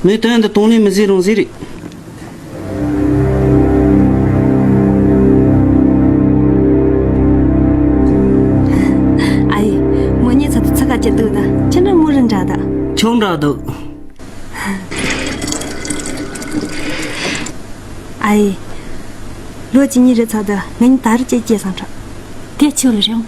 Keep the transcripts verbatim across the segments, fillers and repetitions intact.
ངས་དོན་འདི་གཏོང་ལེན་མི་བཟོས་རུང་བཟོས་རེད། ཨ་ཡེ། མོ་གཉིས་ཚོ་དུ་ཚ་ག་ཅི་འདུག་ད་ཁྱེད་འདྲ་མོ་རུ་འདྲ་ད། ཁྱོད་འདྲ་འདུག་ཨ་ཡེ། ལོ་གཅིག་གཉིས་རེ་ཚ་ད་ང་གཉིས་ད་རུ་ཅིག་སྐྱེས་སོང་ཁྲ། དེ་ཁྱོད་ལ་རེད་འོང་།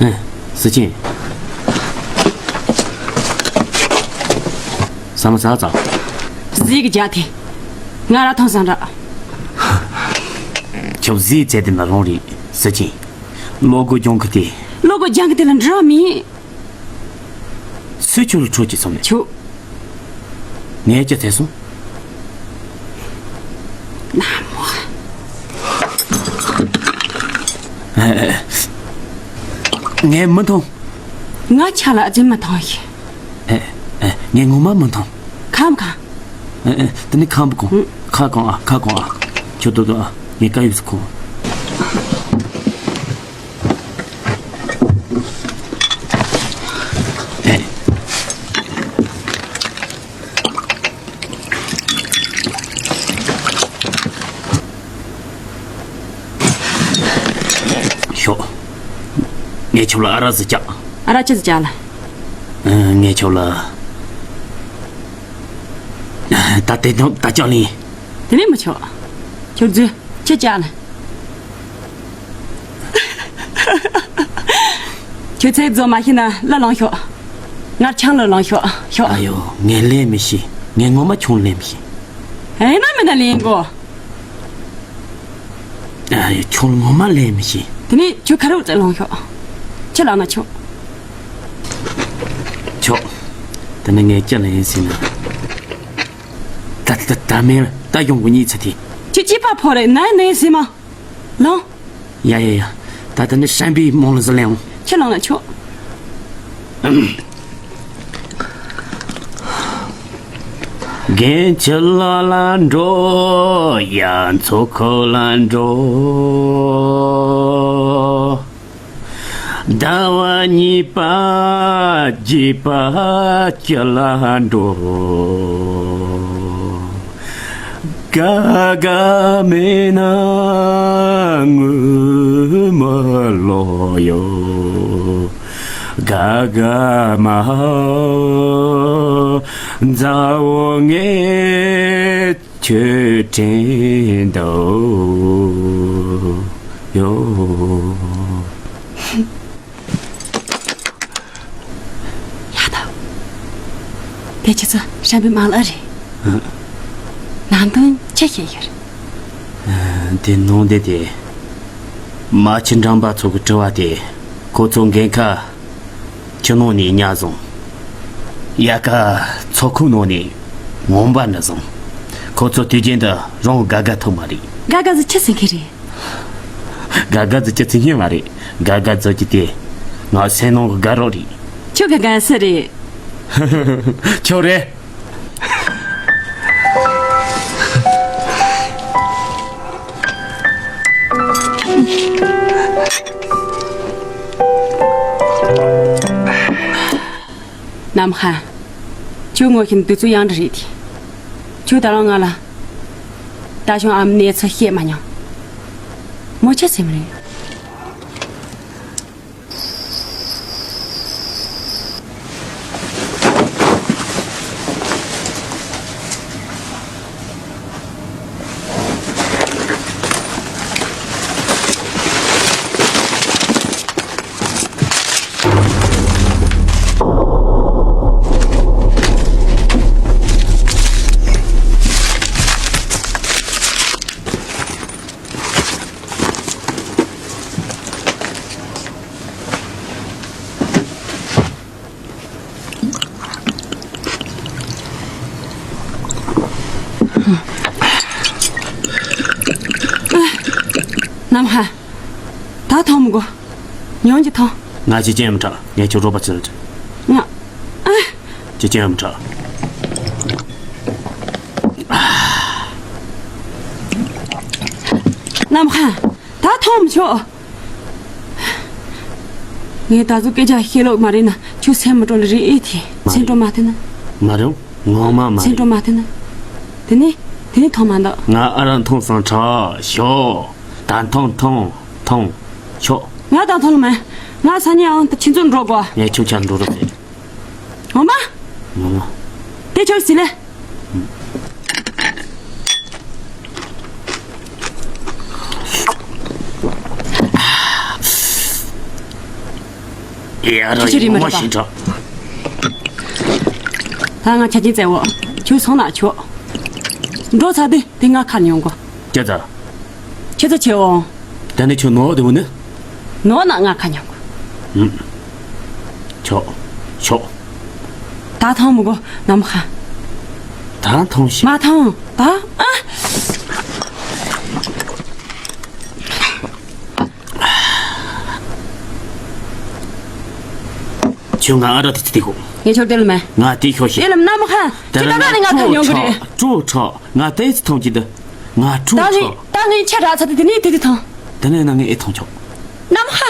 ཨེ། སི་ཅིན། ཟ་མ་ཟ་ཙང་། ཟིག་རྒྱ་དེ། ང་ར་ཐོང་སང་ར། ཁྱོད་ཟིག་བཙལ་དེ་ན་རང་རེད། སི་ཅིན། བློ་སྒོ་སྦྱོང་གི་དེ། བློ་སྒོ་སྦྱང་གི་དེ་ལ་འགྲོ་མི། སུས་ཁྱོད་ལ་ཁྲོ་སྐྱེས་སོང་ནས། ཁྱོད། ངས་ཅི་བཙལ་སོང་། ན་མོ། ངས་མི་མཐོང་། ང་ཆ་ལ་ཨ་ཙི་མི་མཐོང་ཞིག་ངས་ངོ་མ་མི་མཐོང་། ཁམ་ཁ། དེ་ནི་ཁམ་བུ་གོང་། ཁ་གོང་ཨ། ཁ་གོང་ཨ། ཁྱོད་དོ་དོ་ཨ། ངས་ཀ་ཡུག་སུ་ཁོ། ཤོག་ངས་ཁྱོད་ལ་ཨ་ར་ཟི་བཅག་ཨ་ར་ཅི་ཟི་བཅག་ལ། ངས་ཁྱོད་ལ། ད་དེ་དང་ད་ཅག་ལིན། དེ་ནས་མི་ཆོག་ཁྱོད་རྫུན་ཁྱོད་བཅག་ལ། ཁྱོད་ཚེ་རྫོགས་མ་ཤེས་ན་ལ་ལང་ཤོག་ངར་ཆང་ལ་ལང་ཤོག་ཤོག་ཨ་ཡོ། ངས་ལེན་མི་ཤེས། ངས་ངོ་མ་ཁྱོད་ལེན་མི་ཤེས། ཨེ་ན་མི་ན་ལེན་གོ་ཨ་ཡོ། ཁྱོད་ངོ་མ་ལེན་མི་ཤེས། དེ་ནས་ཁྱོད་ཁ་རུ་ཙེ་ལང་ཤོག་ཁྱོད་ལ་ན་ཆོག་ཆོག་དེ་ནས་ངས་ཅི་ལེན་ཟིན་ན། ད་ད་ད་མེད་ད་ཡོང་གི་གཉིས་ཚེ་དེ། ཁྱོད་ཅི་པ་ཕོ་རེད་ན་ནས་ཟིན་མ། ལོང་། ཡ་ཡ་ཡ། ད་ལྟ་ནི་ཧྲན་པའི་རྨོངས་ལ་ཟི་ལེང་། ཁྱེད་ལོང་ལ་ཆོག་རྒན་ཁྱི་ལ་ལ་འགྲོ། ཡ་མཚོ་ཁོ་ལ་འགྲོ། ཟླ་བ་གཉིས་པ་རྒྱས་པ་སྐྱ་ལ་འགྲོ། དགའ་དགའ་མེད་ན་ངུ་མ་ལོ་ཡོ། དགའ་དགའ་མ་མཛའ་བོ་ངས། ཁྱོད་དྲན་འདུག་ཡོད། ཡ་ད། དེ་ཁྱེད་ཚོ་ཧྲན་པའི་མ་ལ་རེད། ནང་དོན་ཆེ་ཤེས་ཡོད་རེད། དེ་ནང་དེ་དེ། མ་ཕྱི་འགྲམ་པ་ཚོ་གི་དྲི་བ་དེ་ཁོ་ཚོ་འགན་ཁ། ཁྱི་ནང་ནས་ཉ་བཟུང་། དབྱར་ཁ་མཚོ་ཁུག་ནང་ནས་ངོམ་པ་འདྲ་བཟུང་། ཁོ་ཚོ་དུས་རྒྱུན་དུ་རང་དགའ་དགའ་ཐུབ་མ་རེད། དགའ་དགའ་ཟི་ཆི་ཟེར་མཁན་རེད། དགའ་དགའ་ཟི་ཆི་ཟེར་མཁན་མ་རེད། དགའ་དགའ་ཟི་ཆི་དེ་ང་སེམས་ནང་གི་དགའ་རོགས་རེད། ཁྱོད་དགའ་དགའ་སུ་རེད། ཁྱོད་རེད། ནམ་ཧ། ཁྱོད་ངོ་ཤེས་ན་དུས་ཚོད་ཡང་འདྲ་རེད་དེ། ཁྱོད་ད་རུང་ང་ལ། ད་ཞང་ཨ་མ་གནས་ཚུལ་བཤད་མ་མྱོང་། མོ་ཆ་སེམས་རེད། ནམ་ཧ། ད་ཐོང་མི་དགོས། ཉོན་གྱི་ཐོང་། ང་ཅི་ཅན་མི་དྲག་ངས་ཁྱོད་རོགས་པ་ཅི་ལ་ཅི། ང་། ཨ། ཅི་ཅན་མི་དྲག་ནམ་ཧ། ད་ཐོང་མི་ཆོག་ངས་ད་གཟོད་སྐད་ཆ་བཤད་ལོག་མ་རེད་ན་ཁྱོད་སེམས་མི་སྤྲོ་ལེ་རེད་ཨེ་ཐི། མ་སེམས་སྤྲོ་མ་ཐེ་ན། མ་རེད། ངོ་མ་མ་སེམས་རེད། སྤྲོ་མ་ཐེ་ན། དེ་ནི་དེ་ནི་ཐོང་མ་འདུག་ང་ཨ་ར་ཐོང་སང་ཁྲ་ཤོ། ད་ཐོང་ཐོང་ཐོང་ཤོ། ང་ད་ཐོང་ལ་མེད། ང་ས་ཉི་ཨང་ད་ཁྱེད་ཚོ་འགྲོ་དགོས། ངས་ཁྱོད་ཆ་འགྲོ་རོགས་ཟེར། ངོ་མ། ངོ་མ། དེ་ཆོག་ཟིན་ལེ། ཡ་ར་ཁྱོད་ཆོས་རིག་མ་ཡོང་བ་རེད་པ། ཞིག་འདྲ། ད་ང་ཆ་རྐྱེན་བཙལ་འོ། ཁྱོད་སོང་ན་ཆོག་འགྲོ་ཚར་དུས་དེ་ང་ཁ་ཉོན་གོ། ཁྱེད་ཚ། ཁྱེད་ཚ་ཆེ་འོང་། ད་ནི་ཁྱོད་ནོར་བ་དེ་བུ་ནི། ནོར་ན་ང་ཁ་ཉོན་གོ། ཨུམ། ཆོག་ཆོག་ད་ཐང་མི་གོ་ནམ་ཧ། ད་ཐང་ཞིག་མ་ཐང་ད་ཨ། ཁྱོད་ང་ཨ་ར་དེ་ཚི་དེ་གོ། ངས་ཁྱོད་དེ་ལ་མེད། ང་དེ་ཤོག་ཤིག་དེ་ལ་ནམ་ཧ། ཁྱེད་ད་ང་ནི་ང་ཁ་ཉོན་གི་རེད། ཀྲོ་ཁྲག་ང་དེ་ཚི་ཐང་གི་འདི། ང་ཀྲོ་ད་ངས་ཁྲག་ད་ངས་ཁྱེད་ར་ཚ་དེ་དེ་ནས་དེ་དེ་ཐང་། དེ་ནས་ན་ངས་ཨེ་ཐང་ཆོག་ནམ་ཧ།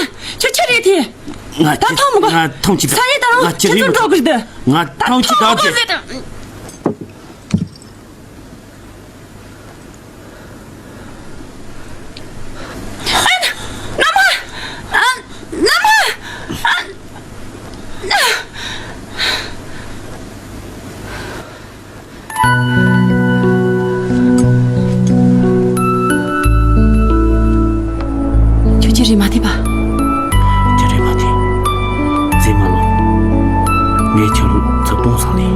ཁྱོད་ཁྱེད་རེད་དེ། ང་ད་ཐོང་མི་གོ། ང་ཐོང་ཅི་ད། ང་ཁྱེད་ཁྱེད་ཚོ་འགྲོ་གི་རེད། ང་ཐོང་ཅི་ད་ཁྱེད། ཁྱོད་ཀྱི་རེད་མ་ཐེ་པ། ཁྱོད་རེད་མ་ཐེ། ཙེ་མ་ལོ། ངས་ཁྱོད་ཚོ་སྤོང་སང་ནས།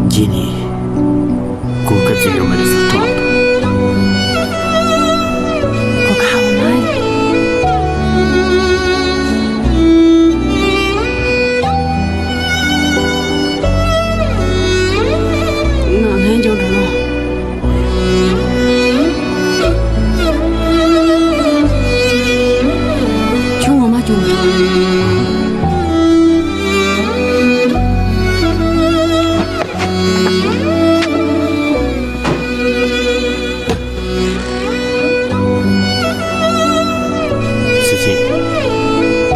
རྗེས་ནས་གོ་སྐབས་ཅིག་ཡོད་མ་རེད་ཟེར་དྲང་། གོ་ཁ་འོ་མ་ཡིན། ང་ངན་ཇོ་འགྲོ་ལོ། ཁྱོད་ངོ་མ་ཁྱོད་མི་འགྲོ། སུ་ཞིག་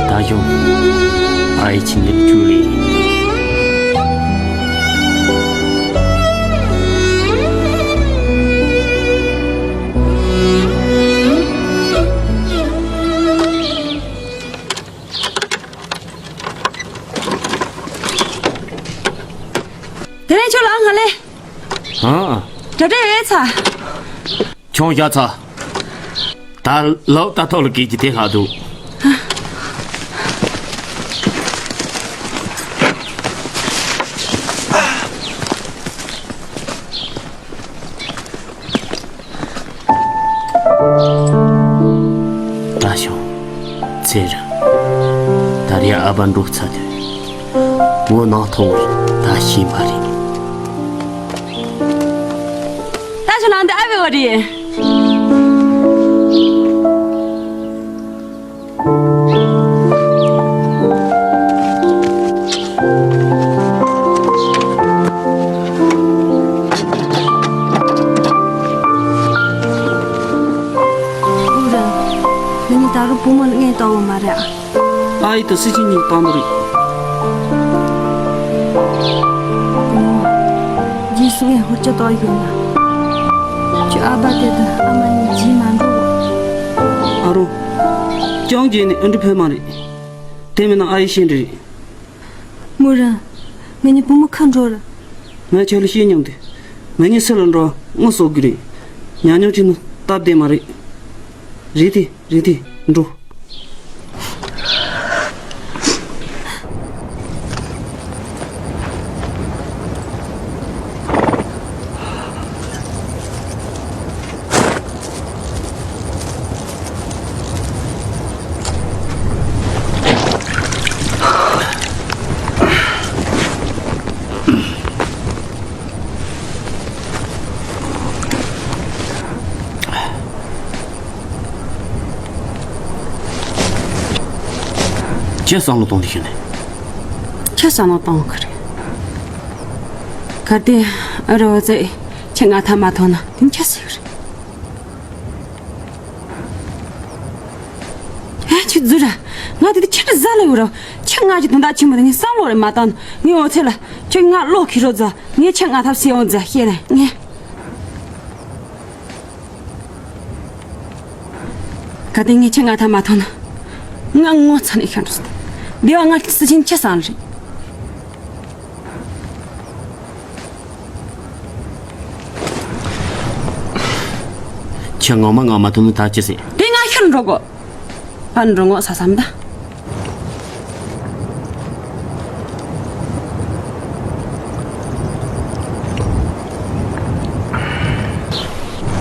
ད་ཞོག་ཨའི་ཆི་ཉིད་ཅུ་ལི། དེ་ནས་ཁྱོད་ལ་ང་ལས། ཨ། གྲ་སྒྲིག་ཡོད་ཚ། ཁྱོད་བཞག་ཚ། ད་ལོག་ད་ཐོག་ལ་གིས་ཀྱི་དེ་ལྷག་འདུག་ད་ཞོག་ཚེ་རིང་། ད་རེས་ཨ་ཕ་འགྲོ་ཚར་དུས། ངོ་ནང་ཐོག་ད་ཤེས་པ་རེད། ད་ཞོག་ལ་འདི་ཨ་བའི་འོ་རེད། ཨུ་ར། ང་གཉིས་ད་རུང་བུ་མོ་ལ་ངས་བལྟ་བ་མ་རེད་ཨ། ཨ་ཡེ་དང་སྲིད་ཅན་གཉིས་བཏང་འདུག་རེད། བུ་མོ། རྗེས་སུ་ངས་ཧོར་ཅོ་བཏང་ཡོང་ན། ཁྱོད་ཨ་ཕ་དེ་དང་ཨ་མ་གཉིས་རྗེས་མ་འགྲོ། ཨ་རོ། ཅང་རྗེས་ནས་ཨ་འདྲ་ཕོད་མ་རེད། དེ་མིན་ན་ཨ་ཡེ་ཤེས་འདྲ་རེད། མོ་ར། ང་གཉིས་བུ་མོ་ཁ་འགྲོ་ར། ང་ཁྱོད་ལ་བཤད་མྱོང་དུས། ང་གཉིས་སུ་ལ་འགྲོ་དངུལ་གསོག་གི་རེད། ཉག་ཉོག་ཅིག་ནི་སྟབས་བདེ་མ་རེད། རེད་དེ་རེད་དེ་འགྲོ། ཁྱེད་བསམ་བློ་གཏོང་དེ་ཤེས་ནས། ཁྱེད་བསམ་བློ་གཏོང་གི་རེད། གལ་ཏེ་ཨ་རོ་ཙེ་ཁྱེད་ང་ཐ་མ་ཐོང་ན་དེ་ཁྱེད་ཟེར་གི་རེད། ཁྱོད་ཟེར་ར། ང་དེ་དུས་ཁྱེད་ཀྱི་ཟ་ལ་ཡོད་ར། ཁྱེད་ང་གི་དོན་དག་ཆེན་མོ་དེ་ངས་བསམ་བློ་རེ་མ་བཏང་། ངས་འོ་ཚེ་ལ་ཁྱོད་ང་བློ་ཁེལ་རོགས་ཟ། ངས་ཁྱེད་ང་ཐབས་ཟད་འོང་ཟ་ཤེས་ནས་ངས། གལ་ཏེ་ངས་ཁྱེད་ང་ཐབས་མ་ཐོང་ན། ང་ངོ་ཚ་ནས་ཤ་འགྲོ་སྲིད། དེ་བ་ང་སུ་ཆེན་ཁྱེད་སང་རེད། ཁྱེད་ངོ་མ་ང་མ་ཐུབ་ན་ད་ཅི་ཟེར། དེ་ང་ཤོར་འགྲོ་གོ། ཨ་འགྲོ་ངོ་ས་བསམ་ད།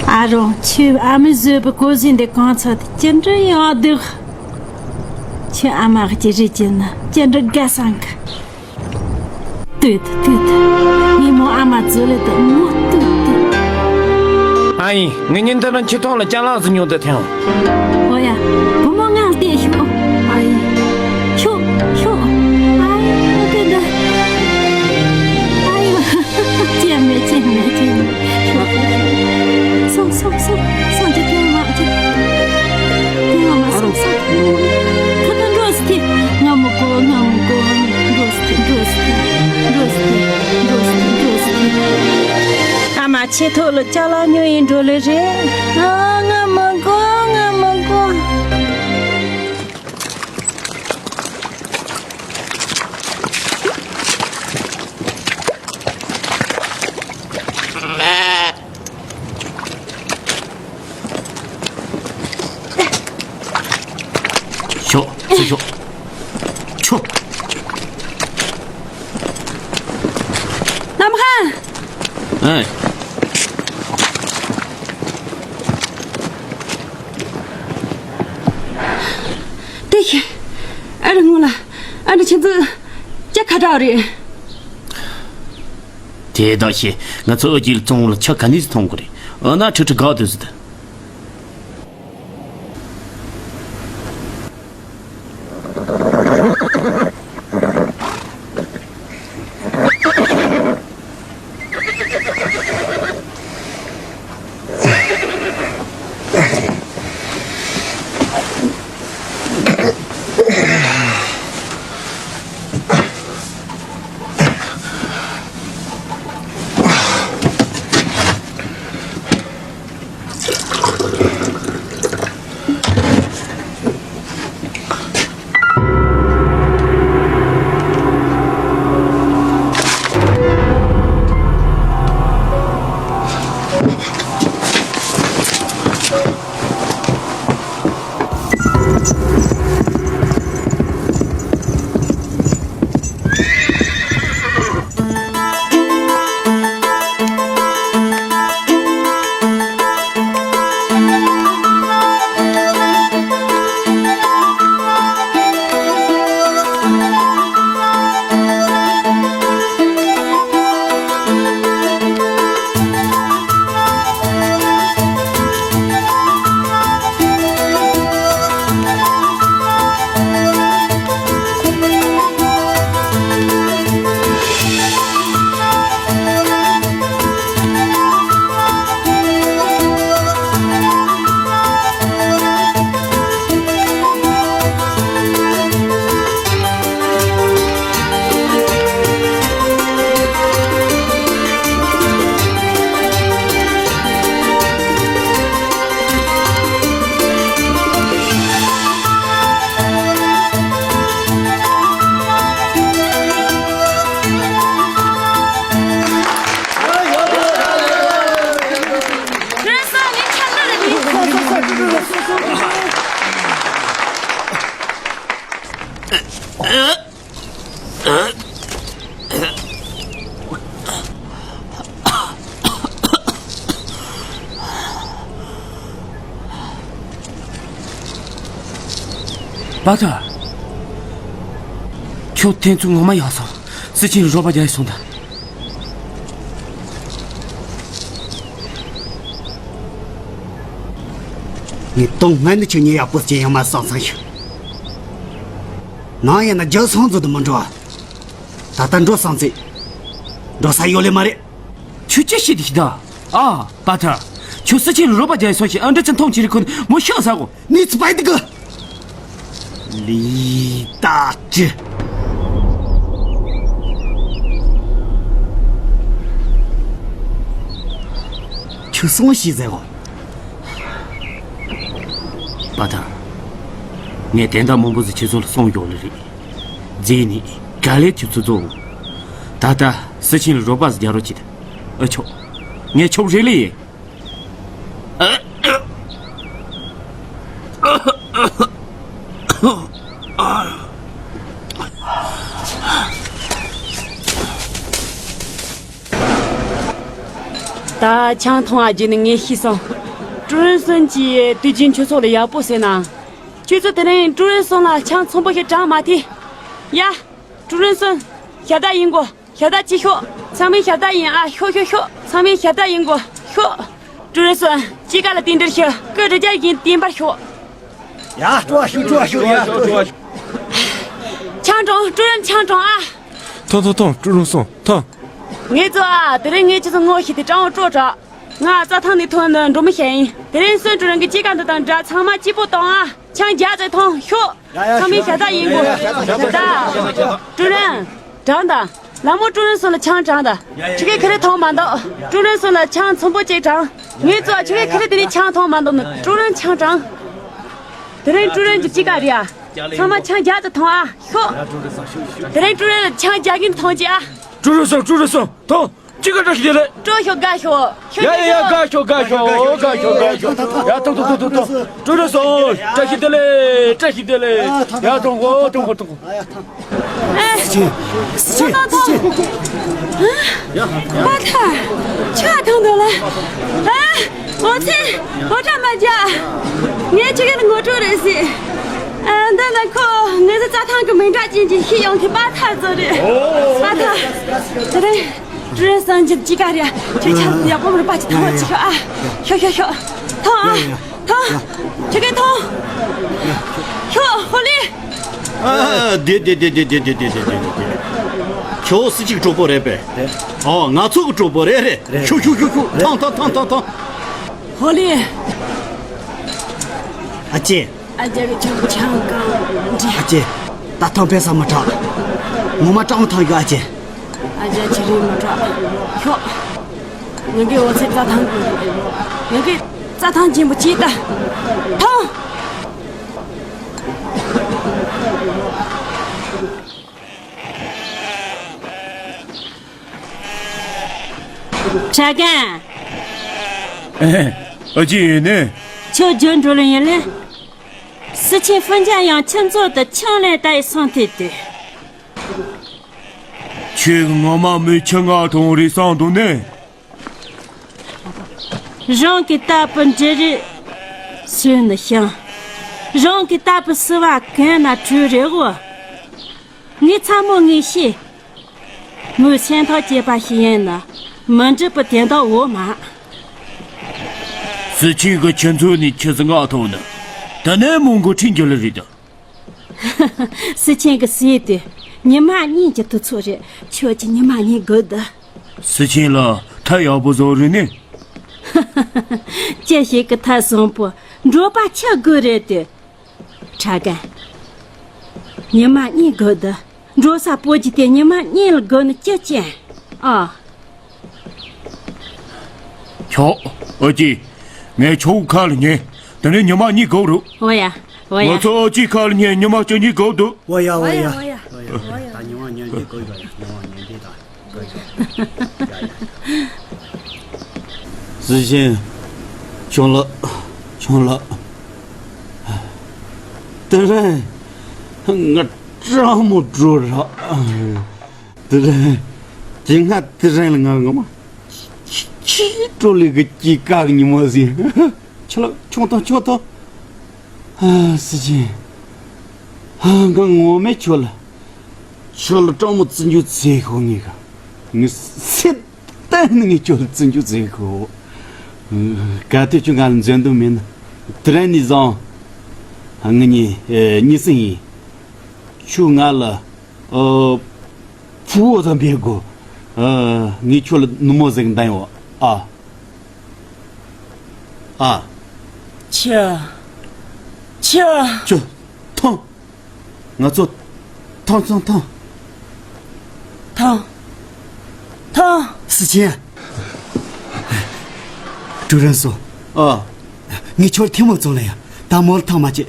ཨ་རོ། ཁྱོད་ཨ་མའི་བཟོས་པའི་གོས་ཟིན་དེ་གང་ཚ་དེ་ཅི་འདྲ་ཡང་སྡུག་ཁྱོད་ཨ་མ་གི་རིགས་ཀྱི་ན་ཅི་འདྲ་དགའ་སང་གི། ལྟོས་ཏེ་ལྟོས་ཏེ། ངས་མོ་ཨ་མ་ཚོ་ལས་དང་མོ་ལྟོས་ཏེ། ཨ་ཡིན། ངས་ཉིན་དེ་རིང་ཁྱི་ཐོག་ལ་ཅ་ལག་ཟིན་ཉོ་དེ་ཐེངས། ཨོ་ཡ། བུ་མོ་ངང་བལྟས་ཤོག་ཨ་ཡིན། ཤོག་ཤོག་ཨ་ཡིན། ལྟོས་ཏེ། ཨ་ཡིན། ཅི་མེད་ཅི་མེད་ཅི་མེད། ཤོག་ཤོག་ཤོག་སོང་སོང་སོང་སོང་། ཅི་ཐེངས་མ་ཅི། ཐེངས་མ་སོང་སོང་། ཁ་ཏོན་འགྲོ་སི་ཐི། ང་མི་དགོས། ང་མི་དགོས། འགྲོ་སི་ཐི། འགྲོ་སི་ཐི། འགྲོ་སི་ཐི། འགྲོ་སི་ཐི། འགྲོ་སི་ཐི། ཨ་མ་ཁྱི་ཐོག་ལ་ཅ་ལག་ཉོ་ཡིན་འགྲོ་ལེ་རེད། ཨ། ང་མི་དགོས། ང་མི་དགོས། ཤོག་ཚུར་ཤོག་ཆོ། ནམ་ཧ། ཨེ། དེ་ཤེས། ཨ་རི་སྔོན་ལ་ཨ་འདྲ་ཁྱེད་ཚོ་ཅག་ཁ་གྲག་རེད། དེ་དག་ཤེས། ང་ཚོ་ཨུ་རྒྱལ་བཙོང་ལ་ཆ་ག་ནས་སུ་མཐོང་གི་རེད། ཨ་ན་ཁྲི་ཁྲི་དགའ་དུས་སུ་དེ། པ་ཏར། ཁྱོད་ཐེ་ཚོམ་ངོ་མ་ཡག་སོང་། སྲིད་ཆེན་རོ་པ་རྒྱལ་སོང་ད། ངས་དོན་སྔ་ནས་ཁྱོད་ཉིད་ཡག་པོ་སྐྱེ་ཡོང་མ་བསམ་བསམ་ཞིག་ནང་ཡིན་ན་རྒྱལ་སོང་ཚོ་དུ་མི་འགྲོ་བ། ད་ལྟ་འགྲོ་བསམ་ཚེ། འགྲོ་ས་ཡོད་ལེ་མ་རེད། ཁྱོད་ཅི་ཤེས་དེ་ཤི་ད། ཨ། པ་ཏར། ཁྱོད་སྲིད་ཆེན་རོ་པ་རྒྱལ་སོང་ཞིག་ཨ་འདྲ་ཅི་མཐོང་ཆེ་རིགས་ཁོ་ནི་མོ་ཤག་ཟ་གོ། ནི་ཚི་པའི་དི་གི། ལི་ཏཱ་ཅི། ཁྱོད་སོང་ཤིག་ཟེར་བ། པ་ཐང་། ངས་དེ་འདྲ་མང་པོ་ཟིག་ཁྱེད་ཚོ་ལ་གསུངས་ཡོད་ལེ་རེད། རྗེས་ནས་ག་ལེ་ཁྱེད་ཚོ་ཚོ། ད་ལྟ་སི་ཆིན་ལ་རོགས་པ་ཟིག་རྒྱག་རོགས་བྱེད། ཨ་ཆོག་ངས་ཆོག་རེ་ལེ་ཡིན། ད་ཆང་འཐུང་བ་བརྒྱུད་ནས་ངས་ཤེས་སོང་། ཀྲུའུ་རེན་སུན་གྱིས་དུས་རྒྱུན་ཁྱོད་ཚོ་ལ་ཡག་པོ་ཟེར་ན། ཁྱོད་ཚོ་དེ་རིང་ཀྲུའུ་རེན་སུན་ལ་ཆང་ཚོན་པོ་ཞིག་དྲངས་མ་ཐེ། ཡ། ཀྲུའུ་རེན་སུན། ཞབས་བརྡབ་ཡིན་གོ། ཞབས་བརྡབ་ཅིག་ཤོག་ཚང་མས་ཞབས་བརྡབ་ཡིན་ཨ། ཤོག་ཤོག་ཤོག་ཚང་མས་ཞབས་བརྡབ་ཡིན་གོ། ཤོག་ཀྲུའུ་རེན་སུན། ཅི་ག་ལ་རྟེན་འབྲེལ་ཞུ། སྐུ་རི་རྒྱལ་ཡིན་བསྟན་པར་ཤོག་ཡ། སྤྲོ་བ་ཤོག་སྤྲོ་བ་ཤོག་ཡ། ཆང་དྲངས། ཀྲུའུ་རེན་ཆང་དྲངས་ཨ། ཐོང་ཐོང་ཐོང་། ཀྲུའུ་རེན་སུན་ཐོང་། ངེད་ཚོ་ཨ། དེ་རིང་ངེད་ཚོ་ངོ་ཤེས་ཏེ་སྤྲང་བོ་སྤྲོ་དྲགས། ང་རྩྭ་ཐང་ནས་ཐོན་ནས་འབྲོག་མི་ཞིག་ཡིན། དེ་རིང་སུན་ཀྲུའུ་རེན་གྱི་སྐྱེས་སྐར་འདི་དང་འདྲ་ཚང་མ་སྐྱིད་པོ་གཏོང་ཨ། ཆང་རྒྱག་ཙེ་ཐོང་། ཤོག་ཡ་ཡ། ཚང་མས་ཞབས་བརྡབ་ཡིན་དགོས། ཞབས་བརྡབ། ཀྲུའུ་རེན། དྲངས་དང་། ལ་མོ་ཀྲུའུ་རེན་སུན་ལ་ཆང་དྲངས་དང་། ཁྱེད་ཀྱིས་ཁ་རེ་འཐུང་མ་འདུག་ཀྲུའུ་རེན་སུན་ལ་ཆང་ཚོན་པོ་གཅིག་དྲངས། ངེད་ཚོ་ཁྱེད་ཀྱིས་ཁ་རེ་དེ་ནས་ཆང་འཐུང་མ་འདུག་ནི། ཀྲུའུ་རེན་ཆང་དྲངས། དེ་རིང་ཀྲུའུ་རེན་གྱི་སྐྱེས་སྐར་རེད་ཨ། ཚང་མ་ཆང་རྒྱག་ཙེ་ཐོང་ཨ། ཤོག་དེ་རིང་ཀྲུའུ་རེན་ལ་ཆང་རྒྱག་གིན་ཐོང་ཅིག་ཨ། ཀྲུའུ་རེན་སུན། ཀྲུའུ་རེན་སུན། ཐོང་། ཅི་ག་བཀྲ་ཤིས་བདེ་ལེགས། སྤྲོ་ཤོག་དགའ་ཤོག་ཡ་ཡ་ཡ། དགའ་ཤོག་དགའ་ཤོག་དགའ་ཤོག་དགའ་ཤོག་ཡ། ཐོང་ཐོང་ཐོང་ཐོང་ཐོང་། ཀྲུའུ་རེན་སུན། བཀྲ་ཤིས་བདེ་ལེགས། བཀྲ་ཤིས་བདེ་ལེགས། ཡ། ཐོང་གོ། ཐོང་གོ། ཐོང་གོ། ཨ། སི་ཆིན། སི་ཆིན། སི་ཆིན། པ་ཐར། ཆང་འཐུང་འདུག་ལ། ཨ། འོ་ཚེ། འོ་ཁྲ་མ་རྒྱག་ངས་ཁྱེད་ཀྱི་ངོ་སྤྲོད་རེད་ཟེར། ཨ། འདི་ནི་ཁོ་ངེད་ཚོ་རྩྭ་ཐང་གི་མིང་གྲགས་ཅན་གྱི་ཤེས་ཡོན་གྱི་པ་ཐར་ཚོ་རེད། པ་ཐར། དེ་རིང་ཀྲུའུ་རེན་སུན་གྱི་སྐྱེས་སྐར་རེད། ཁྱོད་ཆང་ཡག་པོ་མར་པ་ཅིག་འཐུང་བ་ཅིག་ཤོག་ཨ། ཤོག་ཤོག་ཤོག་ཐོང་ཨ། ཐོང་། ཁྱེད་ཀྱིས་ཐོང་། ཤོག་ཧོ་ལི། ཨ། དེ་དེ་དེ། ཁྱོད་སུ་གཅིག་གྲོགས་པོ་རེད་པས། ཨོ། ང་ཚོ་གི་གྲོགས་པོ་རེད་རེད། ཤོག་ཤོག་ཤོག་ཤོག་ཐོང་ཐོང་ཐོང་ཐོང་ཐོང་། ཧོ་ལི། ཨ་ཅེ། ཨ་ཅག་གི་ཆང་ཆང་གང་འདྲི། ཨ་ཅེ། ད་ཐང་ཕན་ས་མ་དྲག་ངོ་མ་སྤྲང་བོ་ཐང་ཡོད་ཨ་ཅེ། ཨ་ཅག་ཁྱེད་རིག་མ་དྲག་ཤོག་ང་གི་འོ་ཚེ་རྩྭ་ཐང་གི། ང་གི་རྩྭ་ཐང་ཆེན་པོ་ཅིག་ད། ཐང་། ཁྲ་རྒན། ཨ་ཅེ་ཡིན་ནི། ཁྱོད་རྒྱུན་འགྲོ་ལེ་ཡིན་ལེ། སི་ཆིན་ཧྥུན་ཅང་ཡང་ཁྱིམ་ཚང་དུ་ཆང་ལེན་ལྟ་ཡི་སོང་ཐལ་ཏེ། ཁྱོད་ངོ་མ་མི་ཆེ་ང་ཐོང་རེ་སང་དུ་ནི། རང་གི་ལྟ་བུ་འདྲེ་རེ་སུས་ནི་ཤང་། རང་གི་ལྟ་བུ་སུ་བ་གན་ན་བྲོས་རེ་གོ། ངའི་ཚ་མོ་ངའི་ཤི། མོས་སེམས་ཐག་བཅད་པ་ཞིག་ཡིན་ན་མི་འགྲུབ་པ་དེ་འདྲ་འོ་མ། སི་ཆིན་གི་ཁྱིམ་ཚང་ནས་ཁྱི་ཟིག་ང་ཐོང་ནི། དེ་ནས་མོ་མགོ་ཁྲིད་འགྱུར་ལེ་རེད། སི་ཆིན་གི་སྲས་དེ་ཉི་མ་གཉིས་ཀྱི་དུས་ཚོད་རེད། ཁྱོད་ཀྱི་ཉི་མ་གཉིས་དགོས་འདུག་སི་ཆིན་ལ་ཐབས་ཡག་པོ་བཟོ་རེད་ནི། ཅི་ཞིག་གི་ཐབས་བཟང་པོ། འགྲོ་པ་ཆི་དགོས་རེད་དེ། ཁྲ་རྒན། ཉི་མ་གཉིས་དགོས་འདུག་འགྲོ་ས་སྤོ་རྒྱུ་དེ་ཉི་མ་གཉིས་ལ་དགོས་ནི་ཅི་ཅན། ཨ། ཆོག་ཨ་ཅེ། ངས་ཁྱོད་ཁ་ལ་ཉན། དེ་ནས་ཉི་མ་གཉིས་དགོས་རུ། འོ་ཡ། འོ་ཡ། ང་ཚོ་ཨ་ཅེ་ཁ་ལ་ཉན། ཉི་མ་གཅིག་གཉིས་དགོས་འདུག་འོ་ཡ། འོ་ཡ། འོ་ཡ། ད་ཉི་མ་ཉན་གྱི་དགོས་ཡོད་ཡ། ཉི་མ་ཉན་དེ་ད། སི་ཆིན། ཆུང་ལགས། ཆུང་ལགས། དེ་རིང་ང་སྤྲང་མོ་འགྲོ་ར། དེ་རིང་དེ་སྔ་དེ་རིང་ལ་ང་ངོ་མ་ཁྱི་ཁྱི་སྤྲོ་ལེ་གི་སྐྱེས་སྐར་གི་ཉིན་མོ་ཟིན། ཆུང་ལགས། ཆུང་ཐོང་། ཆུང་ཐོང་། ཨ། སི་ཆིན། ཨ། ང་ངོ་མས་ཁྱོད་ལ། ཁྱོད་ལ་སྤྲང་མོ་བརྩི་འཇོག་བྱེད་ཤོག་ངེས་ག་ངས་སེམས་གཏན་ནས་ངས་ཁྱོད་ལ་བརྩི་འཇོག་བྱེད་ཤོག་གལ་ཏེ་ཁྱོད་ང་ལ་འཛེམ་དོན་མེད་ན། དེ་རིང་ནས་བཟུང་ང་གཉིས་གཉེན་སྲིང་ཡིན། ཁྱོད་ང་ལ། ཨ། ཕུ་བོ་དང་འབེབས་དགོས། ཨ། ངས་ཁྱོད་ལ་ནུ་མོ་ཟིག་འདེབས་ཡོད་ཨ། ཨ། ཁྱི། ཁྱི། ཁྱོད་ཐོངས། ང་ཚོ་ཐང་ཚང་ཐང་། ཐང་། ཐང་། སི་ཆེན། ཀྲུའུ་རེན་སོ། ཨ། ངས་ཁྱོད་ཐེངས་མ་བཙོང་ལ་ཡ། ད་མོལ་ཐང་མ་བྱེད།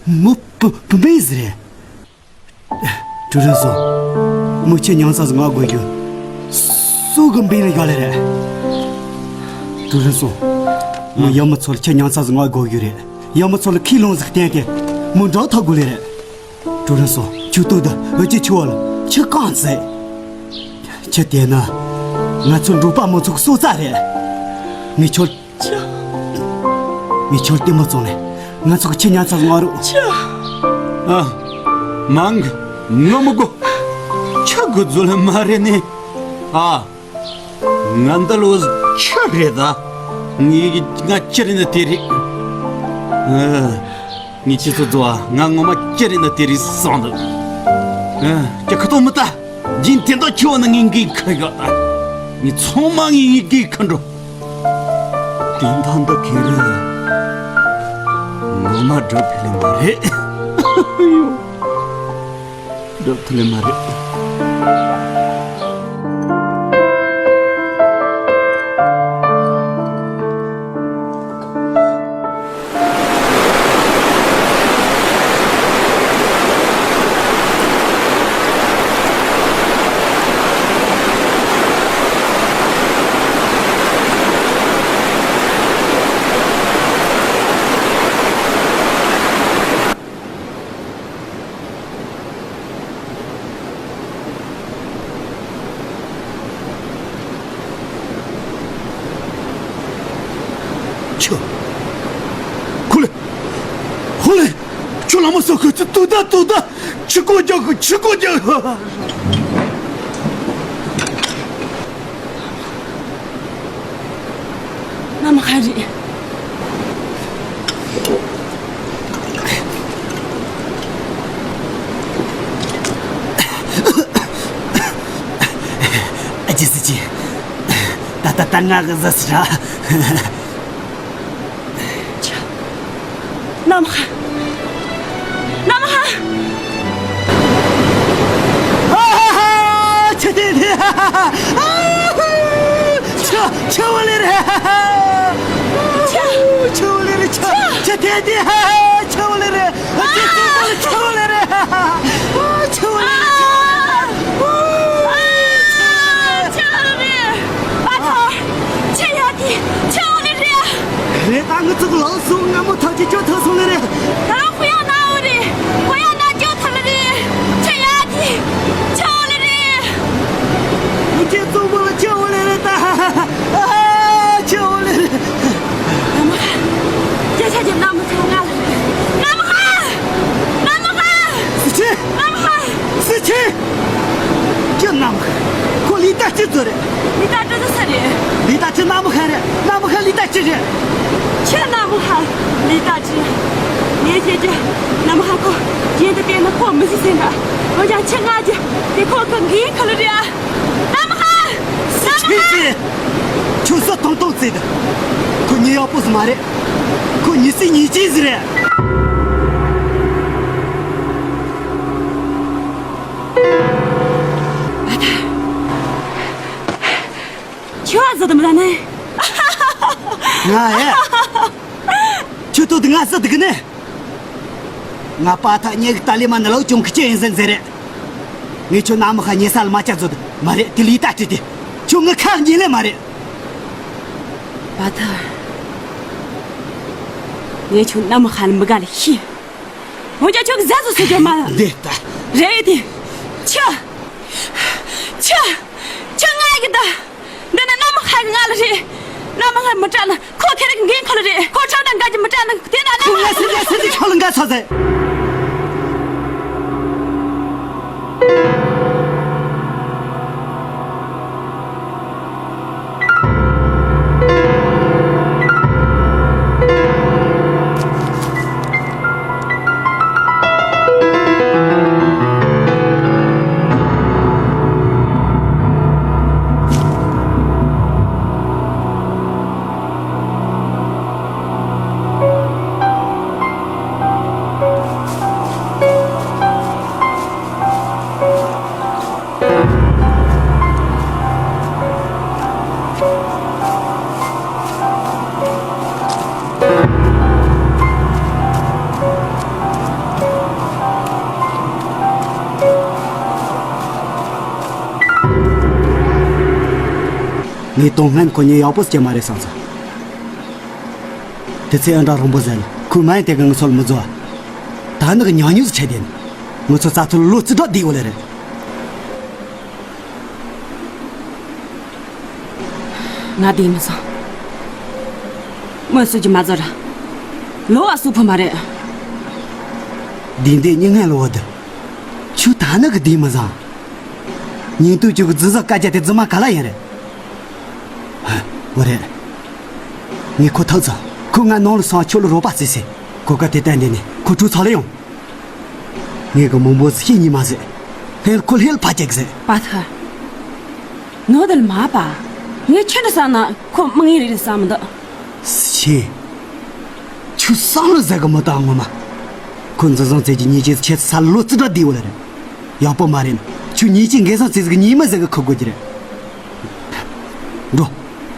མོ་བུ་བུ་མེད་ཟེར་རེད། ཀྲུའུ་རེན་སོ། མོ་ཁྱོད་མྱང་ཚ་ཟིག་ང་དགོས་རྒྱུ། སུ་གི་འབེན་ལ་ཡོད་ལེ་རེད། ཀྲུའུ་རེན་སོ། མོ་ཡ་མོ་ཚོ་ལ་ཁྱོད་མྱང་ཚ་ཟིག་ང་དགོས་རྒྱུ་རེད། ཡ་མོ་ཚོ་ལ་ཁས་ལོང་ཟིག་བསྟན་ཏེ། མོ་འགྲོ་ཐག་དགོས་ལེ་རེད། ཀྲུའུ་རེན་སོ། ཁྱོད་ལྟོས་དང་འུ་ཅག་ཆུ་བ་ལ་ཁྱི་རྐང་བཙལ། ཁྱི་དེ་ནི་ང་ཚོ་འབྲོག་པ་མང་ཚོགས་གི་སྲོག་རྩ་རེད། ངས་ཁྱོད། ཁྱི། ངས་ཁྱོད་ལྟད་མོ་བཙོང་ནས་ང་ཚོ་གི་ཁྱི་ཉར་ཚར་ང་རུ། ཁྱི། ཨ། མང་གི། ང་མི་དགོས། ཁྱི་དགོས་ཚོད་ལ་མ་རེད་ནི། ཨ། ང་འདི་ལོ་ཁྱི་རེད་ད། ངས་ང་ཅི་རེད་ན་དེ་རེད། ཨ། ངས་ཁྱི་ཚོ་བཟོ་བ་ང་ངོ་མ་ཅི་རེད་ན་དེ་རེད་བསམ་འདུག་ཨ། ཁྱི་ཁ་ཐོག་མི་ལྟ། རྒྱུན་དེ་འདྲ་ཁྱོད་ནི་ངའི་འགན་ཁུར་ཡོད་ད། ངས་ཚང་མ་ངས་ངའི་འགན་ཁུར་འགྲོ། དེ་འདྲ་འདི་ཁེ་རེད། ངོ་མ་སྒྲུབ་ཐུབ་ལེ་མ་རེད། སྒྲུབ་ཐུབ་ལེ་མ་རེད། ཁྱོད། ཁོ་ལེ། ཧོ་ལེ། ཁྱོད་ལ་མོ་སོགས་ཁོ་ཚོ་ཏུ་ད་ཏུ་ད། ཆི་ཀོ་རྒྱག་གི། ཆི་ཀོ་རྒྱག་གི། ནམ་ཧ་རི། ཨ་ཅི་སི་ཅི། ད་ད་ད་ང་གི་ཟ་སི་ར། ཆ། ནམ་ཧ། ནམ་ཧ། ཨ་ཧ་ཧ། ཆ་དེ་དེ། ཨ་ཧ་ཧ། ཆ། ཆ་བ་ལེ་རེད། ཆ། ཆ་བ་ལེ་རེད། ཆ། ཆ་དེ་དེ། ཆ་བ་ལེ་རེད། ཨ་ཅེ་སུ་བ་ལེ། ཆ་བ་ལེ་རེད། ཨ། ཆ་བ་ལེ་རེད། ཆ་བ་ལེ་རེད། ཨ། ཆ་བ་ལེ་རེད། པ་ཐོ། ཆ་ཡ་དེ། ཆ་བ་ལེ་རེད། རེད་ད། ང་ཚོ་ལོ་སུ་ང་མོ་ཐག་གི་ཅོ་ཐག་སོང་ལེ་རེད། ད་རུང་ཧུ་ཡང་ན་འོ་རེད། ཧུ་ཡང་ན་ཅོ་ཐག་ལེ་རེད། ཆ་ཡ་དེ། ཆ་བ་ལེ་རེད། ཁྱེད་ཚོ་མོ་ལ་ཆེ་བོ་ལེ་རེད་ད། ཨ། ཆེ་བོ་ལེ་རེད། ནམ་ཧ། སྐད་ཆ་གྱི་ནམ་ཧ་ང་ལ་རེད། ནམ་ཧ། ནམ་ཧ། སི་ཆེ། ནམ་ཧ། སི་ཆེ། ཁྱོད་ནམ་ཧ། ཁོ་ལི་ཏ་ཅི་ཚོ་རེད། ལི་ཏ་ཅི་ཚོ་ས་རེད། ལི་ཏ་ཅི་ནམ་ཧ་རེད། ནམ་ཧ་ལི་ཏ་ཅི་རེད། ཁྱོད་ནམ་ཧ། ལི་ཏ་ཅི། ངས་བཤད་རྒྱུ། ནམ་ཧ་ཁོ། རྒྱན་དུ་བལྟས་ན་ཁོ་མི་སྲིད་སེམས་པ། འོན་ཀྱང་ཁྱི་ང་རྒྱུ། དེ་ཁོ་གི་འགན་ཁུར་ལེ་རེད། ནམ་ཧ། ནམ་ཧ། ཁྱོད་ཚོས་ཐོང་ཐོང་བརྩེ་ད། ཁོ་ཉེ་ཡག་པོ་ཟིག་མ་རེད། ཁོ་ཉི་ཚེ་ཉིས་བརྒྱའི་ཟིག་རེད། ཁྱོད་ཨ་ཟི་དམ་ལ་ནི། ང་ཨེ། ཁྱོད་ཏོ་དེ་ང་ཟི་དག་ནི། ང་པ་ཐག་ཉེ་གི་ཏཱ་ལི་མ་ནི་ལོ་ཅུང་ཁི་ཅི་ཡིན་ཟིན་ཟེར་རེད། ངས་ཁྱོད་ནམ་ཧ་ཉེ་ས་ལ་མ་བཅར་ཚོད་མ་རེད། དེ་ལི་ཏ་ཁྲི་དེ་ཁྱོད་ངི་ཁ་ཉེ་ལེ་མ་རེད། པ་ཐག་ངས་ཁྱོད་ནམ་ཧ་ལ་མི་དགའ་ལ་ཤི། འོན་ཀྱང་ཁྱོད་ཀྱི་ཟ་སོ་སོ་རྒྱུ་མ་རེད་ད། རེད་དེ། ཁྱི། ཁྱི། ཁྱི་ང་ཡི་གི་ད། འདི་ནི་ནམ་ཧ་གི་ང་ལ་རེད། ནམ་ཧ་མི་དྲག་ན་ཁོ་ཁེ་རེ་གི་འགན་ཁོ་ལ་རེད། ཁོ་ཁྲག་དང་འགའ་གི་མི་དྲག་ན་དེ་ན་ནམ་ཧ། ཁོ་ང་སེམས་ཅན་སེམས་ཅན་ཁོ་ལ་འགའ་ཚ་ཟེར། དེ་དོན་སྔན་ཁོ་གཉིས་ཡག་པོ་སྐྱེ་མ་རེད་བསམ་སོང་། དེ་ཚེ་ཨ་འདྲ་རོང་པོ་ཟེར་ལ་ཁོའི་མ་ཡིན་དེ་ག་ངུ་ཚོ་ལ་མི་བཟོ་བ། ད་ནི་གི་ཉག་ཉོག་ཟིག་ཆད་དེ་ནི། ངུ་ཚོ་རྩ་ཐོ་ལ་ལོ་རྩིས་འདྲ་བསྡད་ཡོད་ལེ་རེད། ང་བསྡད་མི་སོང་། མི་སུ་གྱིས་མ་བཟོ་ར། ལོ་བ་སུ་ཕོ་མ་རེད། བསྡད་འདི་སྙིང་ངན་ལོ་བ་འདི། ཁྱོད་ད་ནི་གི་བསྡད་མི་སོང་། ཉིན་དུས་ཁྱོད་གི་རྫི་བཟའ་དཀའ་རྒྱ་དེ་རྫི་མ་ག་ལ་ཡིན་རེད། འོ་རེད། ངས་ཁོ་ཐུག་ཚར། ཁོ་ང་ནང་ལ་སོང་ཁྱོད་ལ་རོགས་པ་བྱེད་ཟེར། གོ་སྐབས་དེ་བསྟན་དེ་ནས་ཁོ་གྲོས་ཚོགས་ལ་ཡོང་། ངས་གི་མང་པོ་ཟིག་བཤད་ཉན་མ་ཟེར། ལྷན་ཁོ་ལྷན་ཕ་སྐྱེག་ཟེར། པ་ཐ། ནོ་དལ་མ་པ། ངས་ཁྱེད་འདྲ་བསམ་ན་ཁོ་མི་ངན་རེད་བསམ་མི་འདུག་སི་ཆེ། ཁྱོད་བསམ་བློ་ཟེར་གི་མི་བཏང་ངོ་མ། ཁོ་འཛིན་བཟང་བཙལ་གྱི་ཉེས་ཅན་ཁྱེད་ས་ལོ་ཙི་འདྲ་བསྡད་ཡོད་ལ་རེད། ཡག་པོ་མ་རེད་ན་ཁྱོད་ཉེས་ཅན་འགན་སང་བཙལ་ཟིག་ཉེས་མི་ཟེར་གི་ཁུ་དགོས་ཀྱི་རེད། འགྲོ།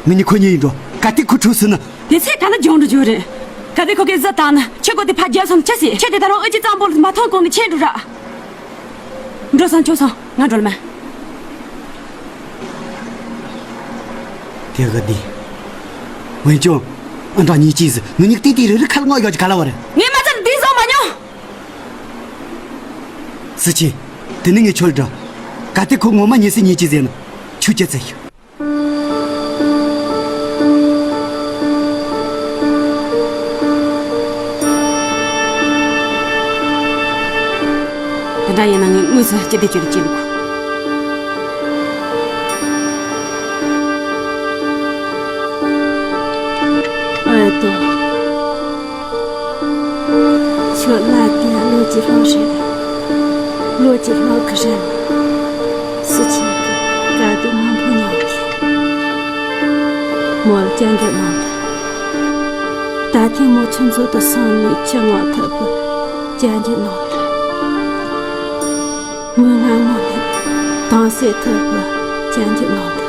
ང་གཉིས་ཁོ་གཉིས་ཡིན་འགྲོ། གལ་ཏེ་ཁོ་ཁྲོས་སོང་ན། དེ་ཚེ་ག་ན་སྦྱོང་འགྲོ་རྒྱུ་རེད། གལ་ཏེ་ཁོ་གིས་བཟའ་བཏང་ན་ཁྱེད་ཀོ་དེ་ཕ་རྒྱལ་སོང་ཆ་སྲིད་ཁྱེད་དེ་ད་རུང་ཨུ་ཅི་གཙང་པོ་ལ་མ་ཐོན་གོང་གི་ཆེན་འགྲོ་ར། འགྲོ་སོང་ཆོག་སོང་ང་འགྲོ་ལ་མ། དེ་ག་དེ། འོན་ཀྱང་། ཨ་འདྲ་ཉེས་ཅན་ཟིག་ངུ་ཉིག་ཏི་ཏི་རི་རི་ཁ་ལ་ངོ་ཡོད་ཀྱི་ག་ལ་བ་རེད། ངས་མ་ཚད་འདི་བཟོ་མ་མྱོང་། སི་ཆེ། དེ་ནི་ངས་ཁྱོད་ལ་འདྲི། གལ་ཏེ་ཁོ་ངོ་མ་ཉེས་སི་ཉེས་ཀྱི་ཟེར་ན། ཁྱོད་ཀྱི་ཚེ་ཤོད། དེ་འདྲ་ཡིན་ན་ངས་དངོས་སུ་སྤྱི་བདེ་ཅུ་རུ་ཅི་ལུགས། ཨེ་ཏོ། ཁྱོད་ལ་དེ་ལོ་ཅི་ལོ་རེད། ལོ་ཅི་ལོ་གི་རེད། སུ་ཆེ་གི་དཀའ་སྡུག་མང་པོ་མྱོང་གི། མོ་ལ་སྐྱབས་འཇུག་གནང་དང་། ད་ཐེངས་མོ་ཆུ་མཛོད་དུ་སོང་ནས་ཆུ་མངགས་ཐུབ་པ་སྐྱབས་འཇུག་གནང་དང་། མོའི་སྔ་མོ་ནས་དྭངས་གསལ་ཐུབ་པ་སྐྱབས་འཇུག་གནང་དང་།